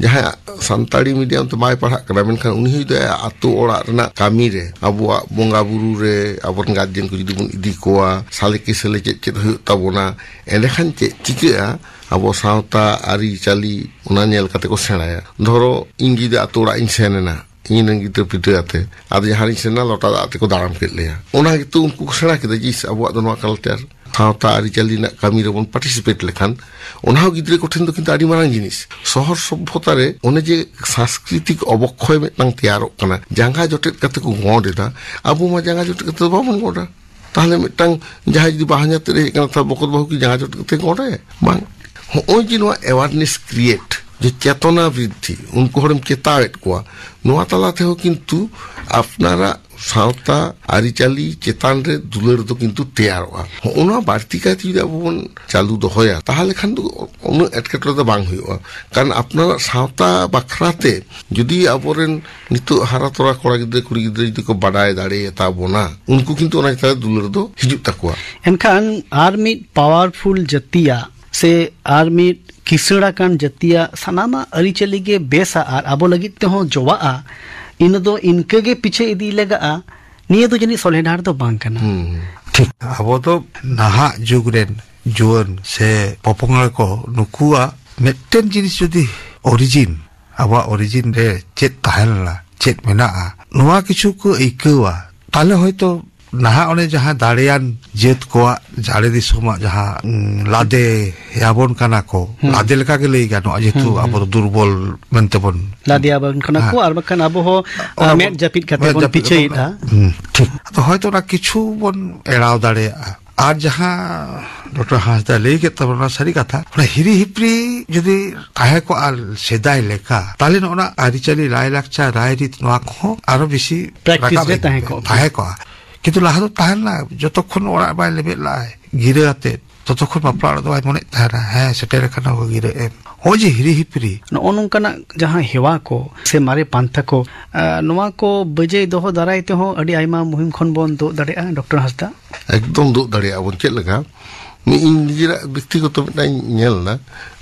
ᱡᱟᱦᱟᱸᱭ ᱥᱟᱱᱛᱟᱲᱤ ᱢᱤᱰᱤᱭᱟᱢ ᱛᱮ ᱵᱟᱭ ᱯᱟᱲᱦᱟᱜ ᱠᱟᱱᱟ, ᱢᱮᱱᱠᱷᱟᱱ ᱩᱱᱤ ᱦᱚᱸ ᱡᱩᱫᱤ ᱟᱭᱟᱜ ᱟᱹᱛᱩ ᱚᱲᱟᱜ ᱨᱮᱱᱟᱜ ᱠᱟᱹᱢᱤ ᱨᱮ, ᱟᱵᱚᱣᱟᱜ ᱵᱚᱸᱜᱟ ᱵᱩᱨᱩ ᱨᱮ, ᱟᱵᱚᱨᱮᱱ ᱜᱟᱨᱡᱮᱱ ᱠᱚ ᱡᱩᱫᱤ ᱵᱚᱱ ᱤᱫᱤ ᱠᱚᱣᱟ, ᱥᱟᱞᱮ ᱠᱮ ᱥᱟᱞᱮ ᱪᱮᱫ ᱪᱮᱫ ᱦᱩᱭᱩᱜ ᱛᱟᱵᱚᱱᱟ, ᱮᱸᱰᱮᱠᱷᱟᱱ ᱪᱮᱫ ᱪᱤᱠᱟᱹᱜᱼᱟ? ᱟᱵᱚ ᱥᱟᱶᱛᱟ ᱟᱹᱨᱤᱪᱟᱹᱞᱤ ᱚᱱᱟ ᱧᱮᱞ ᱠᱟᱛᱮ ᱠᱚ ᱥᱮᱬᱟᱭᱟ᱾ ᱫᱷᱚᱨᱚ, ᱤᱧ ᱡᱩᱫᱤ ᱟᱹᱛᱩ ᱚᱲᱟᱜ ᱤᱧ ᱥᱮᱱ ᱮᱱᱟ, ᱤᱧ ᱨᱮᱱ ᱜᱤᱫᱽᱨᱟᱹ ᱯᱤᱫᱽᱨᱟᱹ ᱟᱛᱮ, ᱟᱫᱚ ᱡᱟᱦᱟᱸ ᱨᱤᱧ ᱥᱮᱱ ᱮᱱᱟ, ᱞᱚᱴᱟ ᱫᱟᱜ ᱛᱮᱠᱚ ᱫᱟᱨᱟᱢ ᱠᱮᱫ ᱞᱮᱭᱟ᱾ ᱚᱱᱟ ᱜᱮᱛᱚ ᱩᱱᱠᱩ ᱠᱚ ᱥᱮᱬᱟ ᱠᱮᱫᱟ, ᱡᱤᱥ, ᱟᱵᱚᱣᱟᱜ ᱫᱚ ᱱᱚᱣᱟ ᱠᱟᱞᱪᱟᱨ, ᱥᱟᱶᱛᱟ ᱟᱹᱨᱤᱪᱟᱹᱞᱤ ᱨᱮᱱᱟᱜ ᱠᱟᱹᱢᱤ ᱨᱮᱵᱚᱱ ᱯᱟᱨᱴᱤᱥᱤᱯᱮᱴ ᱞᱮᱠᱷᱟᱱ, ᱚᱱᱟ ᱦᱚᱸ ᱜᱤᱫᱽᱨᱟᱹ ᱠᱚᱴᱷᱮᱱ ᱫᱚ ᱠᱤᱱᱛᱩ ᱟᱹᱰᱤ ᱢᱟᱨᱟᱝ ᱡᱤᱱᱤᱥ᱾ ᱥᱚᱦᱚᱨ ᱥᱚᱵᱷᱚᱛᱟ ᱨᱮ ᱚᱱᱮ ᱡᱮ ᱥᱟᱝᱥᱠᱨᱤᱛᱤᱠ ᱚᱵᱚᱠᱠᱷᱚᱭ ᱢᱤᱫᱴᱟᱝ ᱛᱮᱭᱟᱨᱚᱜ ᱠᱟᱱᱟ, ᱡᱟᱸᱜᱟ ᱡᱚᱴᱮᱫ ᱠᱟᱛᱮ ᱠᱚ ᱜᱚᱸᱰ ᱮᱫᱟ, ᱟᱵᱚ ᱢᱟ ᱡᱟᱸᱜᱟ ᱡᱚᱴᱮᱫ ᱠᱟᱛᱮ ᱫᱚ ᱵᱟᱵᱚᱱ ᱜᱚᱸᱰᱟ᱾ ᱛᱟᱦᱞᱮ ᱢᱤᱫᱴᱟᱝ ᱡᱟᱦᱟᱸᱭ ᱡᱩᱫᱤ ᱵᱟᱦᱧᱟᱨ ᱛᱮ ᱦᱮᱡ ᱟᱠᱟᱱᱟ, ᱛᱟᱦᱞᱮ ᱵᱚᱠᱚᱛ ᱵᱟᱹᱦᱩ ᱠᱤ ᱡᱟᱸᱜᱟ ᱪᱚᱴ ᱠᱟᱛᱮ ᱠᱚ ᱚᱸᱰᱮ? ᱵᱟᱝ᱾ ᱦᱚᱸᱜᱼᱚᱭ ᱡᱮ ᱱᱚᱣᱟ awareness create, ᱡᱮ ᱪᱮᱛᱚᱱᱟ ᱵᱨᱤᱫᱽᱫᱷᱤ, ᱩᱱᱠᱩ ᱦᱚᱲᱮᱢ ᱪᱮᱛᱟᱣᱮᱫ ᱠᱚᱣᱟ, ᱱᱚᱣᱟ ᱛᱟᱞᱟ ᱛᱮᱦᱚᱸ ᱠᱤᱱᱛᱩ ᱟᱯᱱᱟᱨᱟᱜ ᱥᱟᱶᱛᱟ ᱟᱹᱨᱤᱪᱟᱹᱞᱤ ᱪᱮᱛᱟᱱ ᱨᱮ ᱫᱩᱞᱟᱹᱲ ᱫᱚ ᱠᱤᱱᱛᱩ ᱛᱮᱭᱟᱨᱚᱜᱼᱟ᱾ ᱦᱚᱸᱜᱼᱚ ᱱᱚᱣᱟ ᱵᱟᱹᱲᱛᱤ ᱠᱟᱭᱛᱮ ᱡᱩᱫᱤ ᱟᱵᱚ ᱵᱚᱱ ᱪᱟᱹᱞᱩ ᱫᱚᱦᱚᱭᱟ, ᱛᱟᱦᱞᱮ ᱠᱷᱟᱱ ᱫᱚ ᱩᱱᱟᱹᱜ ᱮᱴᱠᱮᱴᱚᱬᱮ ᱫᱚ ᱵᱟᱝ ᱦᱩᱭᱩᱜᱼᱟ᱾ ᱠᱟᱨᱚᱱ ᱟᱯᱱᱟᱨᱟᱜ ᱥᱟᱶᱛᱟ ᱵᱟᱠᱷᱨᱟ ᱛᱮ ᱡᱩᱫᱤ ᱟᱵᱚᱨᱮᱱ ᱱᱤᱛᱚᱜ ᱦᱟᱨᱟ ᱛᱚᱨᱟ ᱠᱚᱲᱟ ᱜᱤᱫᱽᱨᱟᱹ, ᱠᱩᱲᱤ ᱜᱤᱫᱽᱨᱟᱹ ᱡᱩᱫᱤ ᱠᱚ ᱵᱟᱰᱟᱭ ᱫᱟᱲᱮᱭᱟᱛᱟ ᱵᱚᱱᱟ, ᱩᱱᱠᱩ ᱠᱤᱱᱛᱩ ᱚᱱᱟ ᱪᱮᱛᱟᱱ ᱨᱮ ᱫᱩᱞᱟᱹᱲ ᱫᱚ ᱦᱤᱡᱩᱜ ᱛᱟᱠᱚᱣᱟ᱾ ᱮᱱᱠᱷᱟᱱ ᱟᱨ ᱢᱤᱫ powerful ᱡᱟᱹᱛᱤᱭᱟᱜ ᱥᱮ ᱟᱨ ᱢᱤᱫ ᱠᱤᱥᱟᱹᱬ ᱟᱠᱟᱱ ᱡᱟᱹᱛᱤᱭᱟᱜ ᱥᱟᱱᱟᱢᱟᱜ ᱟᱹᱨᱤᱪᱟᱹᱞᱤ ᱜᱮ ᱵᱮᱥᱟ ᱟᱨ ᱟᱵᱚ ᱞᱟᱹᱜᱤᱫ ᱛᱮᱦᱚᱸ ᱡᱚᱣᱟᱜᱼᱟ, ᱤᱱᱟᱹ ᱫᱚ ᱤᱱᱠᱟᱹ ᱜᱮ ᱯᱤᱪᱷᱟᱹ ᱤᱫᱤ ᱞᱟᱜᱟᱜᱼᱟ᱾ ᱱᱤᱭᱟᱹ ᱫᱚ ᱡᱟᱹᱱᱤᱡ ᱥᱚᱞᱦᱮ ᱰᱟᱦᱟᱨ ᱫᱚ ᱵᱟᱝ ᱠᱟᱱᱟ᱾ ᱦᱩᱸ᱾ ᱴᱷᱤᱠ᱾ ᱟᱵᱚ ᱫᱚ ᱱᱟᱦᱟᱜ ᱡᱩᱜᱽ ᱨᱮᱱ ᱡᱩᱣᱟᱹᱱ ᱥᱮ ᱯᱚᱯᱚᱝᱲᱟ ᱠᱚ, ᱱᱩᱠᱩᱣᱟᱜ ᱢᱤᱫᱴᱮᱱ ᱡᱤᱱᱤᱥ ᱡᱩᱫᱤ origin, ᱟᱵᱚᱣᱟᱜ origin ᱨᱮ ᱪᱮᱫ ᱛᱟᱦᱮᱸ ᱞᱮᱱᱟ, ᱪᱮᱫ ᱢᱮᱱᱟᱜᱼᱟ, ᱱᱚᱣᱟ ᱠᱤᱪᱷᱩ ᱠᱚ ᱟᱹᱭᱠᱟᱹᱣᱟ, ᱛᱟᱦᱞᱮ ᱦᱚᱭᱛᱚ ᱱᱟᱦᱟᱜ ᱚᱱᱮ ᱡᱟᱦᱟᱸ ᱫᱟᱲᱮᱭᱟᱱ ᱡᱟᱹᱛ ᱠᱚᱣᱟᱜ ᱡᱟᱲᱮ ᱫᱤᱥᱚᱢᱟᱜ ᱡᱟᱦᱟᱸ, ᱩᱸ, ᱞᱟᱫᱮ ᱭᱟᱵᱚᱱ ᱠᱟᱱᱟ ᱠᱚ, ᱦᱩᱸ᱾ ᱞᱟᱫᱮ ᱞᱮᱠᱟ ᱜᱮ ᱞᱟᱹᱭ ᱜᱟᱱᱚᱜᱼᱟ, ᱡᱮᱦᱮᱛᱩ ᱦᱩᱸ, ᱦᱩᱸ᱾ ᱟᱵᱚ ᱫᱚ ᱫᱩᱨᱵᱚᱞ ᱢᱮᱱᱛᱮ ᱵᱚᱱ ᱞᱟᱫᱮᱭᱟᱵᱚᱱ ᱠᱟᱱᱟ ᱠᱚ, ᱦᱮᱸ᱾ ᱟᱨ ᱵᱟᱠᱷᱟᱱ ᱟᱵᱚ ᱦᱚᱸ ᱚᱱᱟ ᱢᱮᱫ ᱡᱟᱹᱯᱤᱫ ᱠᱟᱛᱮ ᱢᱮᱫ ᱵᱚᱱ ᱡᱟᱹᱯᱤᱫ ᱯᱤᱪᱷᱟᱹᱭᱮᱫᱼᱟ᱾ ᱠᱟᱛᱮ ᱵᱚᱱ ᱦᱩᱸ, ᱴᱷᱤᱠ᱾ ᱟᱫᱚ ᱦᱚᱭᱛᱚ ᱚᱱᱟ ᱠᱤᱪᱷᱩ ᱵᱚᱱ ᱮᱲᱟᱣ ᱫᱟᱲᱮᱭᱟᱜᱼᱟ᱾ ᱟᱨ ᱡᱟᱦᱟᱸ ᱰᱚᱠᱴᱚᱨ ᱦᱟᱸᱥᱫᱟ ᱞᱟᱹᱭ ᱠᱮᱫ ᱛᱟᱵᱚᱱᱟ, ᱚᱱᱟ ᱥᱟᱹᱨᱤ ᱠᱟᱛᱷᱟ, ᱚᱱᱟ ᱦᱤᱨᱤ ᱦᱤᱯᱤᱨᱤ ᱡᱩᱫᱤ ᱛᱟᱦᱮᱸ ᱠᱚᱜᱼᱟ ᱥᱮᱫᱟᱭ ᱞᱮᱠᱟ, ᱛᱟᱦᱞᱮ ᱱᱚᱜᱼᱚ ᱱᱟ ᱟᱹᱨᱤᱪᱟᱹᱞᱤ, ᱞᱟᱭᱼᱞᱟᱠᱪᱟᱨ, ᱨᱟᱭᱨᱤᱛ, ᱱᱚᱣᱟ ᱠᱚᱦᱚᱸ ᱟᱨᱚ ᱵᱮᱥᱤ Practice ᱨᱟᱠᱟᱵ ᱨᱮ ᱦᱮᱡ ᱛᱟᱦᱮᱸ ᱠᱚᱜᱼᱟ᱾ ᱠᱚᱜᱼᱟ᱾ ᱛᱟᱦᱮᱸ ᱠᱚᱜᱼᱟ᱾ ᱠᱤᱱᱛᱩ ᱞᱟᱦᱟ ᱫᱚ ᱛᱟᱦᱮᱸ ᱞᱮᱱᱟ, ᱡᱚᱛᱚᱠᱷᱚᱱ ᱚᱲᱟᱜ ᱵᱟᱭ ᱞᱮᱵᱮᱫ ᱞᱟᱜᱼᱟᱭ ᱜᱤᱨᱟᱹ ᱟᱛᱮᱫ, ᱛᱚᱛᱚᱠᱷᱚᱱ ᱵᱟᱯᱞᱟ ᱚᱲᱟᱜ ᱫᱚ ᱵᱟᱭ ᱢᱚᱱᱮᱭᱮᱫ ᱛᱟᱦᱮᱱᱟ, ᱦᱮᱸ, ᱥᱮᱴᱮᱨ ᱟᱠᱟᱱᱟ ᱠᱚ ᱜᱤᱨᱟᱹ ᱮᱢ᱾ ᱱᱚᱜᱼᱚᱭ ᱡᱮ ᱦᱤᱨᱤ ᱦᱤᱯᱤᱨᱤ᱾ ᱱᱚᱜᱼᱚ ᱱᱚᱝᱠᱟᱱᱟᱜ ᱡᱟᱦᱟᱸ ᱦᱮᱣᱟ ᱠᱚ ᱥᱮ ᱢᱟᱨᱮ ᱯᱟᱱᱛᱷᱟ ᱠᱚ, ᱟᱸ, ᱱᱚᱣᱟ ᱠᱚ ᱵᱟᱹᱡᱟᱹᱭ ᱫᱚᱦᱚ ᱫᱟᱨᱟᱭ ᱛᱮᱦᱚᱸ ᱟᱹᱰᱤ ᱟᱭᱢᱟ ᱢᱩᱦᱤᱢ ᱠᱷᱚᱱ ᱵᱚᱱ ᱛᱩᱫ ᱫᱟᱲᱮᱭᱟᱜᱼᱟ, ᱰᱚᱠᱴᱚᱨ ᱦᱟᱸᱥᱫᱟ? ᱮᱠᱫᱚᱢ ᱫᱩᱜ ᱫᱟᱲᱮᱭᱟᱜᱼᱟ ᱵᱚᱱ᱾ ᱪᱮᱫ ᱞᱮᱠᱟ? ᱢᱤᱫ ᱤᱧ ᱱᱤᱡᱮᱨᱟᱜ ᱵᱮᱠᱛᱤᱜᱚᱛᱚ ᱢᱤᱫᱴᱟᱝ ᱤᱧ ᱧᱮᱞ ᱮᱫᱟ᱾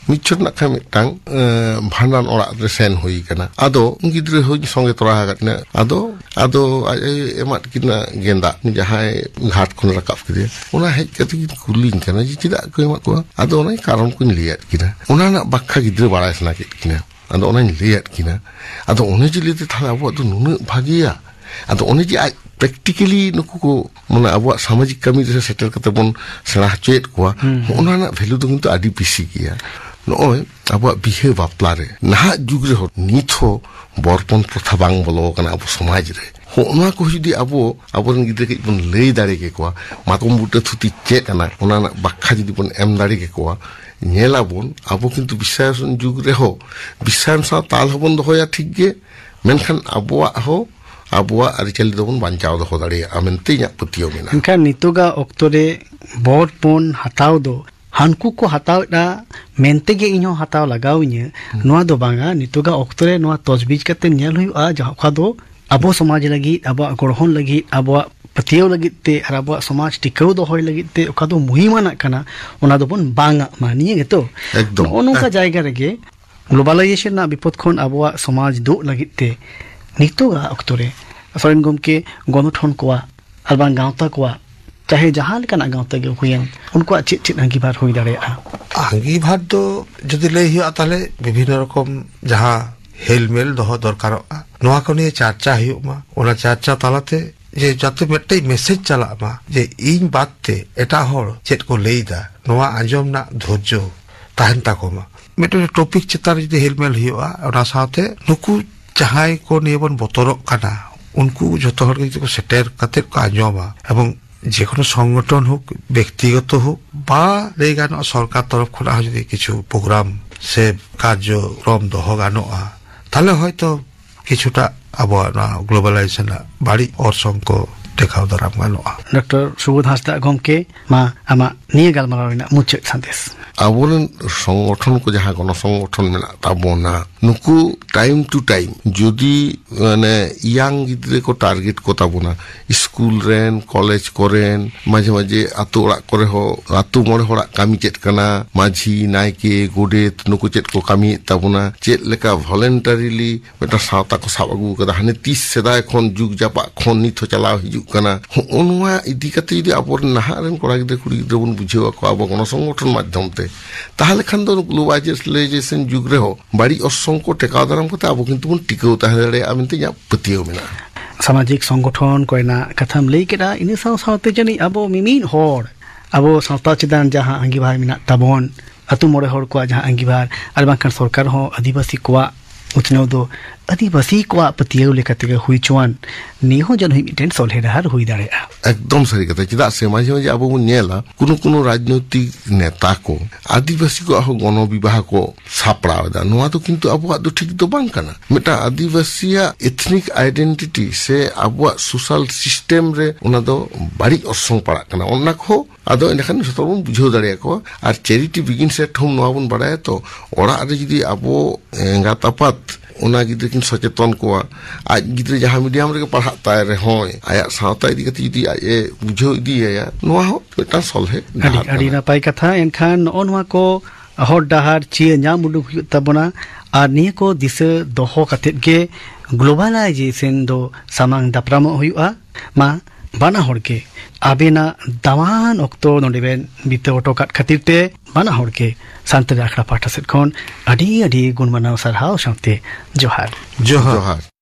ᱢᱤᱫ ᱪᱷᱚᱴ ᱱᱟᱜ ᱠᱷᱟᱱ ᱢᱤᱫᱴᱟᱝ, ᱮᱸ, ᱵᱷᱟᱸᱰᱟᱱ ᱚᱲᱟᱜ ᱨᱮ ᱥᱮᱱ ᱦᱩᱭ ᱠᱟᱱᱟ᱾ ᱟᱫᱚ ᱜᱤᱫᱽᱨᱟᱹ ᱦᱚᱸᱧ ᱥᱚᱸᱜᱮ ᱛᱚᱨᱟ ᱟᱠᱟᱫ ᱠᱤᱱᱟ᱾ ᱟᱫᱚ, ᱟᱫᱚ ᱟᱡ ᱮ ᱮᱢᱟᱫ ᱠᱤᱱᱟ ᱜᱮᱸᱫᱟᱜ, ᱡᱟᱦᱟᱸᱭ ᱜᱷᱟᱴ ᱠᱷᱚᱱ ᱨᱟᱠᱟᱵ ᱠᱮᱫᱮᱭᱟ᱾ ᱚᱱᱟ ᱦᱮᱡ ᱠᱟᱛᱮ ᱠᱤᱱ ᱠᱩᱞᱤᱧ ᱠᱟᱱᱟ ᱡᱮ, "ᱪᱮᱫᱟᱜ ᱠᱚ ᱮᱢᱟᱫ ᱠᱚᱣᱟ?" ᱟᱫᱚ ᱚᱱᱟ ᱠᱟᱨᱚᱱ ᱠᱚᱧ ᱞᱟᱹᱭᱟᱫ ᱠᱤᱱᱟ᱾ ᱚᱱᱟ ᱨᱮᱱᱟᱜ ᱵᱟᱠᱷᱟ ᱜᱤᱫᱽᱨᱟᱹ ᱵᱟᱲᱟᱭ ᱥᱟᱱᱟ ᱠᱮᱫ ᱠᱤᱱᱟ᱾ ᱟᱫᱚ ᱚᱱᱟᱧ ᱞᱟᱹᱭᱟᱫ ᱠᱤᱱᱟ᱾ ᱟᱫᱚ ᱚᱱᱮ ᱡᱮ ᱞᱟᱹᱭ ᱛᱮ, ᱛᱟᱦᱞᱮ ᱟᱵᱚᱣᱟᱜ ᱫᱚ ᱱᱩᱱᱟᱹᱜ ᱵᱷᱟᱜᱮᱭᱟ᱾ ᱟᱫᱚ ᱚᱱᱮ ᱡᱮ ᱟᱡ practically ᱱᱩᱠᱩ ᱠᱚ, ᱢᱟᱱᱮ, ᱟᱵᱚᱣᱟᱜ ᱥᱟᱢᱟᱡᱤᱠ ᱠᱟᱹᱢᱤ ᱨᱮ ᱥᱮᱴᱮᱨ ᱠᱟᱛᱮ ᱵᱚᱱ ᱥᱮᱬᱟ ᱦᱚᱪᱚᱭᱮᱫ ᱠᱚᱣᱟ, ᱦᱩᱸ, ᱦᱩᱸ᱾ ᱦᱚᱸᱜᱼᱚ ᱱᱟ ᱨᱮᱱᱟᱜ value ᱫᱚ ᱠᱤᱱᱛᱩ ᱟᱹᱰᱤ ᱵᱮᱥᱤ ᱜᱮᱭᱟ᱾ ᱱᱚᱜᱼᱚᱭ ᱟᱵᱚᱣᱟᱜ ᱵᱤᱦᱟᱹ ᱵᱟᱯᱞᱟ ᱨᱮ ᱱᱟᱦᱟᱜ ᱡᱩᱜᱽ ᱨᱮᱦᱚᱸ ᱱᱤᱛ ᱦᱚᱸ ᱵᱚᱨᱯᱚᱱ ᱯᱨᱚᱛᱷᱟ ᱵᱟᱝ ᱵᱚᱞᱚ ᱟᱠᱟᱱᱟ ᱟᱵᱚ ᱥᱚᱢᱟᱡᱽ ᱨᱮ᱾ ᱦᱚᱸᱜᱼᱚ ᱱᱚᱣᱟ ᱠᱚ ᱡᱩᱫᱤ ᱟᱵᱚ ᱟᱵᱚᱨᱮᱱ ᱜᱤᱫᱽᱨᱟᱹ ᱠᱟᱹᱡ ᱵᱚᱱ ᱞᱟᱹᱭ ᱫᱟᱲᱮ ᱠᱮᱠᱚᱣᱟ, ᱢᱟᱛᱠᱚᱢ ᱵᱩᱴᱟᱹ ᱛᱷᱩᱛᱤ ᱪᱮᱫ ᱠᱟᱱᱟ, ᱚᱱᱟ ᱨᱮᱱᱟᱜ ᱵᱟᱠᱷᱟ ᱡᱩᱫᱤ ᱵᱚᱱ ᱮᱢ ᱫᱟᱲᱮ ᱠᱮᱠᱚᱣᱟ, ᱧᱮᱞᱟᱵᱚᱱ ᱟᱵᱚ ᱠᱤᱱᱛᱩ ᱵᱤᱥᱥᱟᱭᱚᱱ ᱡᱩᱜᱽ ᱨᱮᱦᱚᱸ ᱵᱤᱥᱥᱟᱭᱚᱱ ᱥᱟᱶ ᱛᱟᱞ ᱦᱚᱸᱵᱚᱱ ᱫᱚᱦᱚᱭᱟ ᱴᱷᱤᱠ ᱜᱮ, ᱢᱮᱱᱠᱷᱟᱱ ᱟᱵᱚᱣᱟᱜ ᱦᱚᱸ ᱟᱵᱚᱣᱟᱜ ᱟᱹᱨᱤᱪᱟᱹᱞᱤ ᱫᱚᱵᱚᱱ ᱵᱟᱧᱪᱟᱣ ᱫᱚᱦᱚ ᱫᱟᱲᱮᱭᱟᱜᱼᱟ ᱢᱮᱱᱛᱮ ᱤᱧᱟᱹᱜ ᱯᱟᱹᱛᱭᱟᱹᱣ ᱢᱮᱱᱟᱜᱼᱟ᱾ ᱢᱮᱱᱠᱷᱟᱱ ᱱᱤᱛᱚᱜᱟᱜ ᱚᱠᱛᱚ ᱨᱮ ᱵᱷᱳᱴ ᱵᱚᱱ ᱦᱟᱛᱟᱣ ᱫᱚ ᱦᱟᱱᱠᱩ ᱠᱚ ᱦᱟᱛᱟᱣᱮᱫᱼᱟ ᱢᱮᱱᱛᱮ ᱜᱮ ᱤᱧ ᱦᱚᱸ ᱦᱟᱛᱟᱣ ᱞᱟᱜᱟᱣ ᱤᱧᱟᱹ, ᱱᱚᱣᱟ ᱫᱚ ᱵᱟᱝᱟ᱾ ᱱᱤᱛᱚᱜᱟᱜ ᱚᱠᱛᱚ ᱨᱮ ᱱᱚᱣᱟ ᱛᱚᱡᱽᱵᱤᱡᱽ ᱠᱟᱛᱮ ᱧᱮᱞ ᱦᱩᱭᱩᱜᱼᱟ, ᱡᱟᱦᱟᱸ ᱚᱠᱟ ᱫᱚ ᱟᱵᱚ ᱥᱚᱢᱟᱡᱽ ᱞᱟᱹᱜᱤᱫ, ᱟᱵᱚᱣᱟᱜ ᱜᱚᱲᱦᱚᱱ ᱞᱟᱹᱜᱤᱫ, ᱟᱵᱚᱣᱟᱜ ᱯᱟᱹᱛᱭᱟᱹᱣ ᱞᱟᱹᱜᱤᱫ ᱛᱮ ᱟᱨ ᱟᱵᱚᱣᱟᱜ ᱥᱚᱢᱟᱡᱽ ᱴᱤᱠᱟᱹᱣ ᱫᱚᱦᱚᱭ ᱞᱟᱹᱜᱤᱫ ᱛᱮ ᱚᱠᱟ ᱫᱚ ᱢᱩᱦᱤᱢᱟᱱᱟᱜ ᱠᱟᱱᱟ, ᱚᱱᱟ ᱫᱚᱵᱚᱱ ᱵᱟᱝ ᱟᱜ ᱢᱟ᱾ ᱱᱤᱭᱟᱹ ᱜᱮᱛᱚ? ᱮᱠᱫᱚᱢ᱾ ᱱᱚᱜᱼᱚ ᱱᱚᱝᱠᱟ ᱡᱟᱭᱜᱟ ᱨᱮᱜᱮ ᱜᱞᱳᱵᱟᱞᱟᱭᱡᱮᱥᱚᱱ ᱨᱮᱱᱟᱜ ᱵᱤᱯᱚᱫ ᱠᱷᱚᱱ ᱟᱵᱚᱣᱟᱜ ᱥᱚᱢᱟᱡᱽ ᱫᱩᱜ ᱞᱟᱹᱜᱤᱫ ᱛᱮ ᱱᱤᱛᱚᱜᱟᱜ ᱚᱠᱛᱚ ᱨᱮ ᱥᱚᱨᱮᱱ ᱜᱚᱢᱠᱮ ᱜᱚᱱᱚᱴᱷᱚᱱ ᱠᱚᱣᱟᱜ ᱟᱨ ᱵᱟᱝ ᱜᱟᱶᱛᱟ ᱠᱚᱣᱟᱜ, ᱪᱟᱦᱮ ᱡᱟᱦᱟᱸ ᱞᱮᱠᱟᱱᱟᱜ ᱜᱟᱶᱛᱟ ᱜᱮ ᱦᱩᱭᱮᱱ, ᱩᱱᱠᱩᱣᱟᱜ ᱪᱮᱫ ᱪᱮᱫ ᱟᱸᱜᱤᱵᱷᱟᱨ ᱦᱩᱭ ᱫᱟᱲᱮᱭᱟᱜᱼᱟ? ᱟᱸᱜᱤᱵᱷᱟᱨ ᱫᱚ ᱡᱩᱫᱤ ᱞᱟᱹᱭ ᱦᱩᱭᱩᱜᱼᱟ, ᱛᱟᱦᱞᱮ ᱵᱤᱵᱷᱤᱱᱱᱚ ᱨᱚᱠᱚᱢ ᱡᱟᱦᱟᱸ ᱦᱮᱞᱢᱮᱞ ᱫᱚᱦᱚ ᱫᱚᱨᱠᱟᱨᱚᱜᱼᱟ, ᱱᱚᱣᱟ ᱠᱚ ᱱᱤᱭᱮ ᱪᱟᱨᱪᱟ ᱦᱩᱭᱩᱜ ᱢᱟ᱾ ᱚᱱᱟ ᱪᱟᱨᱪᱟ ᱛᱟᱞᱟᱛᱮ ᱡᱮ ᱡᱟᱛᱮ ᱢᱤᱫᱴᱮᱡ ᱢᱮᱥᱮᱡᱽ ᱪᱟᱞᱟᱜ ᱢᱟ ᱡᱮ ᱤᱧ ᱵᱟᱫ ᱛᱮ ᱮᱴᱟᱜ ᱦᱚᱲ ᱪᱮᱫ ᱠᱚ ᱞᱟᱹᱭ ᱮᱫᱟ, ᱱᱚᱣᱟ ᱟᱸᱡᱚᱢ ᱨᱮᱱᱟᱜ ᱫᱷᱳᱨᱡᱚ ᱛᱟᱦᱮᱱ ᱛᱟᱠᱚ ᱢᱟ᱾ ᱢᱤᱫᱴᱮᱱ ᱴᱚᱯᱤᱠ ᱪᱮᱛᱟᱱ ᱨᱮ ᱡᱩᱫᱤ ᱦᱮᱞᱢᱮᱞ ᱦᱩᱭᱩᱜᱼᱟ, ᱚᱱᱟ ᱥᱟᱶᱛᱮ ᱱᱩᱠᱩ ᱡᱟᱦᱟᱸᱭ ᱠᱚ ᱱᱤᱭᱟᱹ ᱵᱚᱱ ᱵᱚᱛᱚᱨᱚᱜ ᱠᱟᱱᱟ, ᱩᱱᱠᱩ ᱡᱷᱚᱛᱚ ᱦᱚᱲ ᱜᱮ ᱡᱩᱫᱤ ᱠᱚ ᱥᱮᱴᱮᱨ ᱠᱟᱛᱮᱫ ᱠᱚ ᱟᱸᱡᱚᱢᱟ, ᱮᱵᱚᱝ ᱡᱮᱠᱳᱱᱳ ᱥᱚᱝᱜᱚᱴᱷᱚᱱ ᱦᱳᱠ, ᱵᱮᱠᱛᱤᱜᱚᱛᱚ ᱦᱳᱠ, ᱵᱟ ᱞᱟᱹᱭ ᱜᱟᱱᱚᱜᱼᱟ ᱥᱚᱨᱠᱟᱨ ᱛᱚᱨᱚᱯ ᱠᱷᱚᱱᱟᱜ ᱦᱚᱸ ᱡᱩᱫᱤ ᱠᱤᱪᱷᱩ ᱯᱨᱳᱜᱨᱟᱢ ᱥᱮ ᱠᱟᱨᱡᱚᱠᱨᱚᱢ ᱫᱚᱦᱚ ᱜᱟᱱᱚᱜᱼᱟ, ᱛᱟᱦᱞᱮ ᱦᱚᱭᱛᱚ ᱠᱤᱪᱷᱩᱴᱟ ᱟᱵᱚᱣᱟᱜ ᱱᱚᱣᱟ ᱜᱞᱳᱵᱟᱞᱟᱭᱡᱮᱥᱚᱱ ᱨᱮᱱᱟᱜ ᱵᱟᱹᱲᱤᱡ ᱚᱨᱥᱚᱝ ᱠᱚ ᱴᱮᱠᱟᱣ ᱫᱟᱨᱟᱢ ᱜᱟᱱᱚᱜᱼᱟ᱾ ᱰᱚᱠᱴᱚᱨ ᱥᱩᱵᱳᱫᱷ ᱦᱟᱸᱥᱫᱟ ᱜᱚᱢᱠᱮ, ᱢᱟ ᱟᱢᱟᱜ ᱱᱤᱭᱟᱹ ᱜᱟᱞᱢᱟᱨᱟᱣ ᱨᱮᱱᱟᱜ ᱢᱩᱪᱟᱹᱫ ᱥᱟᱸᱫᱮᱥ᱾ ᱟᱵᱚᱨᱮᱱ ᱥᱚᱝᱜᱚᱴᱷᱚᱱ ᱠᱚ, ᱡᱟᱦᱟᱸ ᱜᱚᱱᱚ ᱥᱚᱝᱜᱚᱴᱷᱚᱱ ᱢᱮᱱᱟᱜ ᱛᱟᱵᱚᱱᱟ, ᱱᱩᱠᱩ time to time ᱡᱩᱫᱤ ᱢᱟᱱᱮ ᱤᱭᱟᱝ ᱜᱤᱫᱽᱨᱟᱹ ᱠᱚ ᱴᱟᱨᱜᱮᱴ ᱠᱚ ᱛᱟᱵᱚᱱᱟ, ᱥᱠᱩᱞ ᱨᱮᱱ, ᱠᱚᱞᱮᱡᱽ ᱠᱚᱨᱮᱱ, ᱢᱟᱡᱷᱮ ᱢᱟᱡᱷᱮ ᱟᱛᱳ ᱚᱲᱟᱜ ᱠᱚᱨᱮ ᱦᱚᱸ ᱟᱛᱳ ᱢᱚᱬᱮ ᱦᱚᱲᱟᱜ ᱠᱟᱹᱢᱤ ᱪᱮᱫ ᱠᱟᱱᱟ, ᱢᱟᱹᱡᱷᱤ, ᱱᱟᱭᱠᱮ, ᱜᱚᱰᱮᱛ, ᱱᱩᱠᱩ ᱪᱮᱫ ᱠᱚ ᱠᱟᱹᱢᱤᱭᱮᱫ ᱛᱟᱵᱚᱱᱟ, ᱪᱮᱫ ᱞᱮᱠᱟ ᱵᱷᱚᱞᱮᱱᱴᱟᱨᱤᱞᱤ ᱢᱤᱫᱴᱟᱝ ᱥᱟᱶᱛᱟ ᱠᱚ ᱥᱟᱵ ᱟᱹᱜᱩ ᱟᱠᱟᱫᱟ, ᱦᱟᱱᱮ ᱛᱤᱥ ᱥᱮᱫᱟᱭ ᱠᱷᱚᱱ ᱡᱩᱜᱽ ᱡᱟᱯᱟᱜ ᱠᱷᱚᱱ ᱱᱤᱛ ᱦᱚᱸ ᱪᱟᱞᱟᱣ ᱦᱤᱡᱩᱜ ᱠᱟᱱᱟ᱾ ᱦᱚᱸᱜᱼᱚ ᱱᱚᱣᱟ ᱤᱫᱤ ᱠᱟᱛᱮ ᱡᱩᱫᱤ ᱟᱵᱚᱨᱮᱱ ᱱᱟᱦᱟᱜ ᱨᱮᱱ ᱠᱚᱲᱟ ᱜᱤᱫᱽᱨᱟᱹ ᱠᱩᱲᱤ ᱜᱤᱫᱽᱨᱟᱹ ᱵᱚᱱ ᱵᱩᱡᱷᱟᱹᱣ ᱟᱠᱚᱣᱟ ᱟᱵᱚ ᱜᱚᱱᱚ ᱥᱚᱝᱜᱚᱴᱷᱚᱱ ᱢᱟᱫᱽᱫᱷᱚᱢ ᱛᱮ, ᱛᱟᱦᱚᱞᱮ ᱠᱷᱟᱱ ᱫᱚ ᱱᱩᱠᱩ ᱜᱞᱳᱵᱟᱞᱟᱭᱡᱮᱥᱚᱱ ᱡᱩᱜᱽ ᱨᱮᱦᱚᱸ ᱵᱟᱹᱲᱤᱡ ᱚᱨᱥᱚᱝ ᱠᱚ ᱴᱮᱠᱟᱣ ᱫᱟᱨᱟᱢ ᱠᱟᱛᱮ ᱟᱵᱚ ᱠᱤᱱᱛᱩ ᱵᱚᱱ ᱴᱤᱠᱟᱹᱣ ᱛᱟᱦᱮᱸ ᱫᱟᱲᱮᱭᱟᱜᱼᱟ ᱢᱮᱱᱛᱮ ᱤᱧᱟᱹᱜ ᱯᱟᱹᱛᱭᱟᱹᱣ ᱢᱮᱱᱟᱜᱼᱟ᱾ ᱥᱟᱢᱟᱡᱤᱠ ᱥᱚᱝᱜᱚᱴᱷᱚᱱ ᱠᱚᱨᱮᱱᱟᱜ ᱠᱟᱛᱷᱟᱢ ᱞᱟᱹᱭ ᱠᱮᱫᱟ, ᱤᱱᱟᱹ ᱥᱟᱶ ᱥᱟᱶᱛᱮ ᱡᱟᱹᱱᱤᱡ ᱟᱵᱚ ᱢᱤᱢᱤᱫ ᱦᱚᱲ ᱟᱵᱚ ᱥᱟᱶᱛᱟ ᱪᱮᱛᱟᱱ ᱡᱟᱦᱟᱸ ᱟᱸᱜᱤᱵᱷᱟᱨ ᱢᱮᱱᱟᱜ ᱛᱟᱵᱚᱱ, ᱟᱹᱛᱩ ᱢᱚᱬᱮ ᱦᱚᱲ ᱠᱚᱣᱟᱜ ᱡᱟᱦᱟᱸ ᱟᱸᱜᱤᱵᱷᱟᱨ, ᱟᱨ ᱵᱟᱝᱠᱷᱟᱱ ᱥᱚᱨᱠᱟᱨ ᱦᱚᱸ ᱟᱹᱫᱤᱵᱟᱹᱥᱤ ᱠᱚᱣᱟᱜ ᱩᱛᱱᱟᱹᱣ ᱫᱚ ᱟᱹᱫᱤᱵᱟᱹᱥᱤ ᱠᱚᱣᱟᱜ ᱯᱟᱹᱛᱭᱟᱹᱣ ᱞᱮᱠᱟ ᱛᱮᱜᱮ ᱦᱩᱭ ᱪᱚᱣᱟᱱ, ᱱᱤᱭᱟᱹ ᱦᱚᱸ ᱡᱟᱹᱱᱤᱡ ᱢᱤᱫᱴᱮᱱ ᱥᱚᱞᱦᱮ ᱰᱟᱦᱟᱨ ᱦᱩᱭ ᱫᱟᱲᱮᱭᱟᱜᱼᱟ᱾ ᱮᱠᱫᱚᱢ ᱥᱟᱹᱨᱤ ᱠᱟᱛᱷᱟ᱾ ᱪᱮᱫᱟᱜ ᱥᱮ ᱢᱟᱡᱷᱮ ᱢᱟᱡᱷᱮ ᱟᱵᱚ ᱵᱚᱱ ᱧᱮᱞᱟ, ᱠᱩᱱᱩ ᱠᱩᱱᱩ ᱨᱟᱡᱽᱱᱳᱭᱛᱤᱠ ᱱᱮᱛᱟ ᱠᱚ ᱟᱹᱫᱤᱵᱟᱹᱥᱤ ᱠᱚᱣᱟᱜ ᱦᱚᱸ ᱜᱚᱱᱚ ᱵᱤᱵᱟᱦ ᱠᱚ ᱥᱟᱯᱲᱟᱣ ᱮᱫᱟ᱾ ᱱᱚᱣᱟ ᱫᱚ ᱠᱤᱱᱛᱩ ᱟᱵᱚᱣᱟᱜ ᱫᱚ ᱴᱷᱤᱠ ᱫᱚ ᱵᱟᱝ ᱠᱟᱱᱟ᱾ ᱢᱤᱫᱴᱟᱝ ᱟᱹᱫᱤᱵᱟᱹᱥᱤᱭᱟᱜ ethnic identity ᱥᱮ ᱟᱵᱚᱣᱟᱜ social system ᱨᱮ ᱚᱱᱟ ᱫᱚ ᱵᱟᱹᱲᱤᱡ ᱚᱨᱥᱚᱝ ᱯᱟᱲᱟᱜ ᱠᱟᱱᱟ᱾ ᱚᱱᱟ ᱠᱚᱦᱚᱸ ᱟᱫᱚ ᱮᱸᱰᱮᱠᱷᱟᱱ ᱡᱷᱚᱛᱚ ᱵᱚᱱ ᱵᱩᱡᱷᱟᱹᱣ ᱫᱟᱲᱮᱭᱟᱠᱚᱣᱟ᱾ ᱟᱨ charity begins at home ᱱᱚᱣᱟ ᱵᱚᱱ ᱵᱟᱲᱟᱭᱟ ᱛᱚ, ᱚᱲᱟᱜ ᱨᱮ ᱡᱩᱫᱤ ᱟᱵᱚ ᱮᱸᱜᱟᱛ ᱟᱯᱟᱛ ᱚᱱᱟ ᱜᱤᱫᱽᱨᱟᱹ ᱠᱤᱱ ᱥᱚᱪᱮᱛᱚᱱ ᱠᱚᱣᱟ, ᱟᱡ ᱜᱤᱫᱽᱨᱟᱹ ᱡᱟᱦᱟᱸ medium ᱨᱮᱜᱮ ᱯᱟᱲᱦᱟᱜ ᱛᱟᱭ ᱨᱮᱦᱚᱸᱭ, ᱟᱡᱟᱜ ᱥᱟᱶᱛᱟ ᱤᱫᱤ ᱠᱟᱛᱮ ᱡᱩᱫᱤ ᱟᱡ ᱮ ᱵᱩᱡᱷᱟᱹᱣ ᱤᱫᱤᱭᱟᱭᱟ, ᱱᱚᱣᱟ ᱦᱚᱸ ᱢᱤᱫᱴᱟᱝ ᱥᱚᱞᱦᱮ ᱟᱹᱰᱤ, ᱰᱟᱦᱟᱨ ᱟᱹᱰᱤ ᱠᱟᱱᱟ᱾ ᱱᱟᱯᱟᱭ ᱠᱟᱛᱷᱟ᱾ ᱮᱱᱠᱷᱟᱱ ᱱᱚᱜᱼᱚ ᱱᱚᱣᱟ ᱠᱚ ᱦᱚᱨ ᱰᱟᱦᱟᱨ ᱪᱤᱭᱟᱹ ᱧᱟᱢ ᱩᱰᱩᱠ ᱦᱩᱭᱩᱜ ᱛᱟᱵᱚᱱᱟ, ᱟᱨ ᱱᱤᱭᱟᱹ ᱠᱚ ᱫᱤᱥᱟᱹ ᱫᱚᱦᱚ ᱠᱟᱛᱮᱫ ᱜᱮ globalization ᱫᱚ ᱥᱟᱢᱟᱝ ᱫᱟᱯᱨᱟᱢᱚᱜ ᱦᱩᱭᱩᱜᱼᱟ᱾ ᱢᱟ ᱵᱟᱱᱟ ᱦᱚᱲ ᱜᱮ ᱟᱵᱮᱱᱟᱜ ᱫᱟᱢᱟᱱ ᱚᱠᱛᱚ ᱱᱚᱰᱮ ᱵᱮᱱ ᱵᱤᱛᱟᱹᱣ ᱦᱚᱴᱚ ᱠᱟᱫ ᱠᱷᱟᱹᱛᱤᱨ ᱛᱮ ᱵᱟᱱᱟ ᱦᱚᱲ ᱜᱮ ᱥᱟᱱᱛᱟᱲᱤ ᱟᱠᱷᱲᱟ ᱯᱟᱦᱴᱟ ᱥᱮᱫ ᱠᱷᱚᱱ ᱟᱹᱰᱤ ᱟᱹᱰᱤ ᱜᱩᱱ ᱢᱟᱱᱟᱣ ᱥᱟᱨᱦᱟᱣ ᱥᱟᱶᱛᱮ ᱡᱚᱦᱟᱨ᱾ ᱡᱚᱦᱟᱨ᱾ ᱡᱚᱦᱟᱨ᱾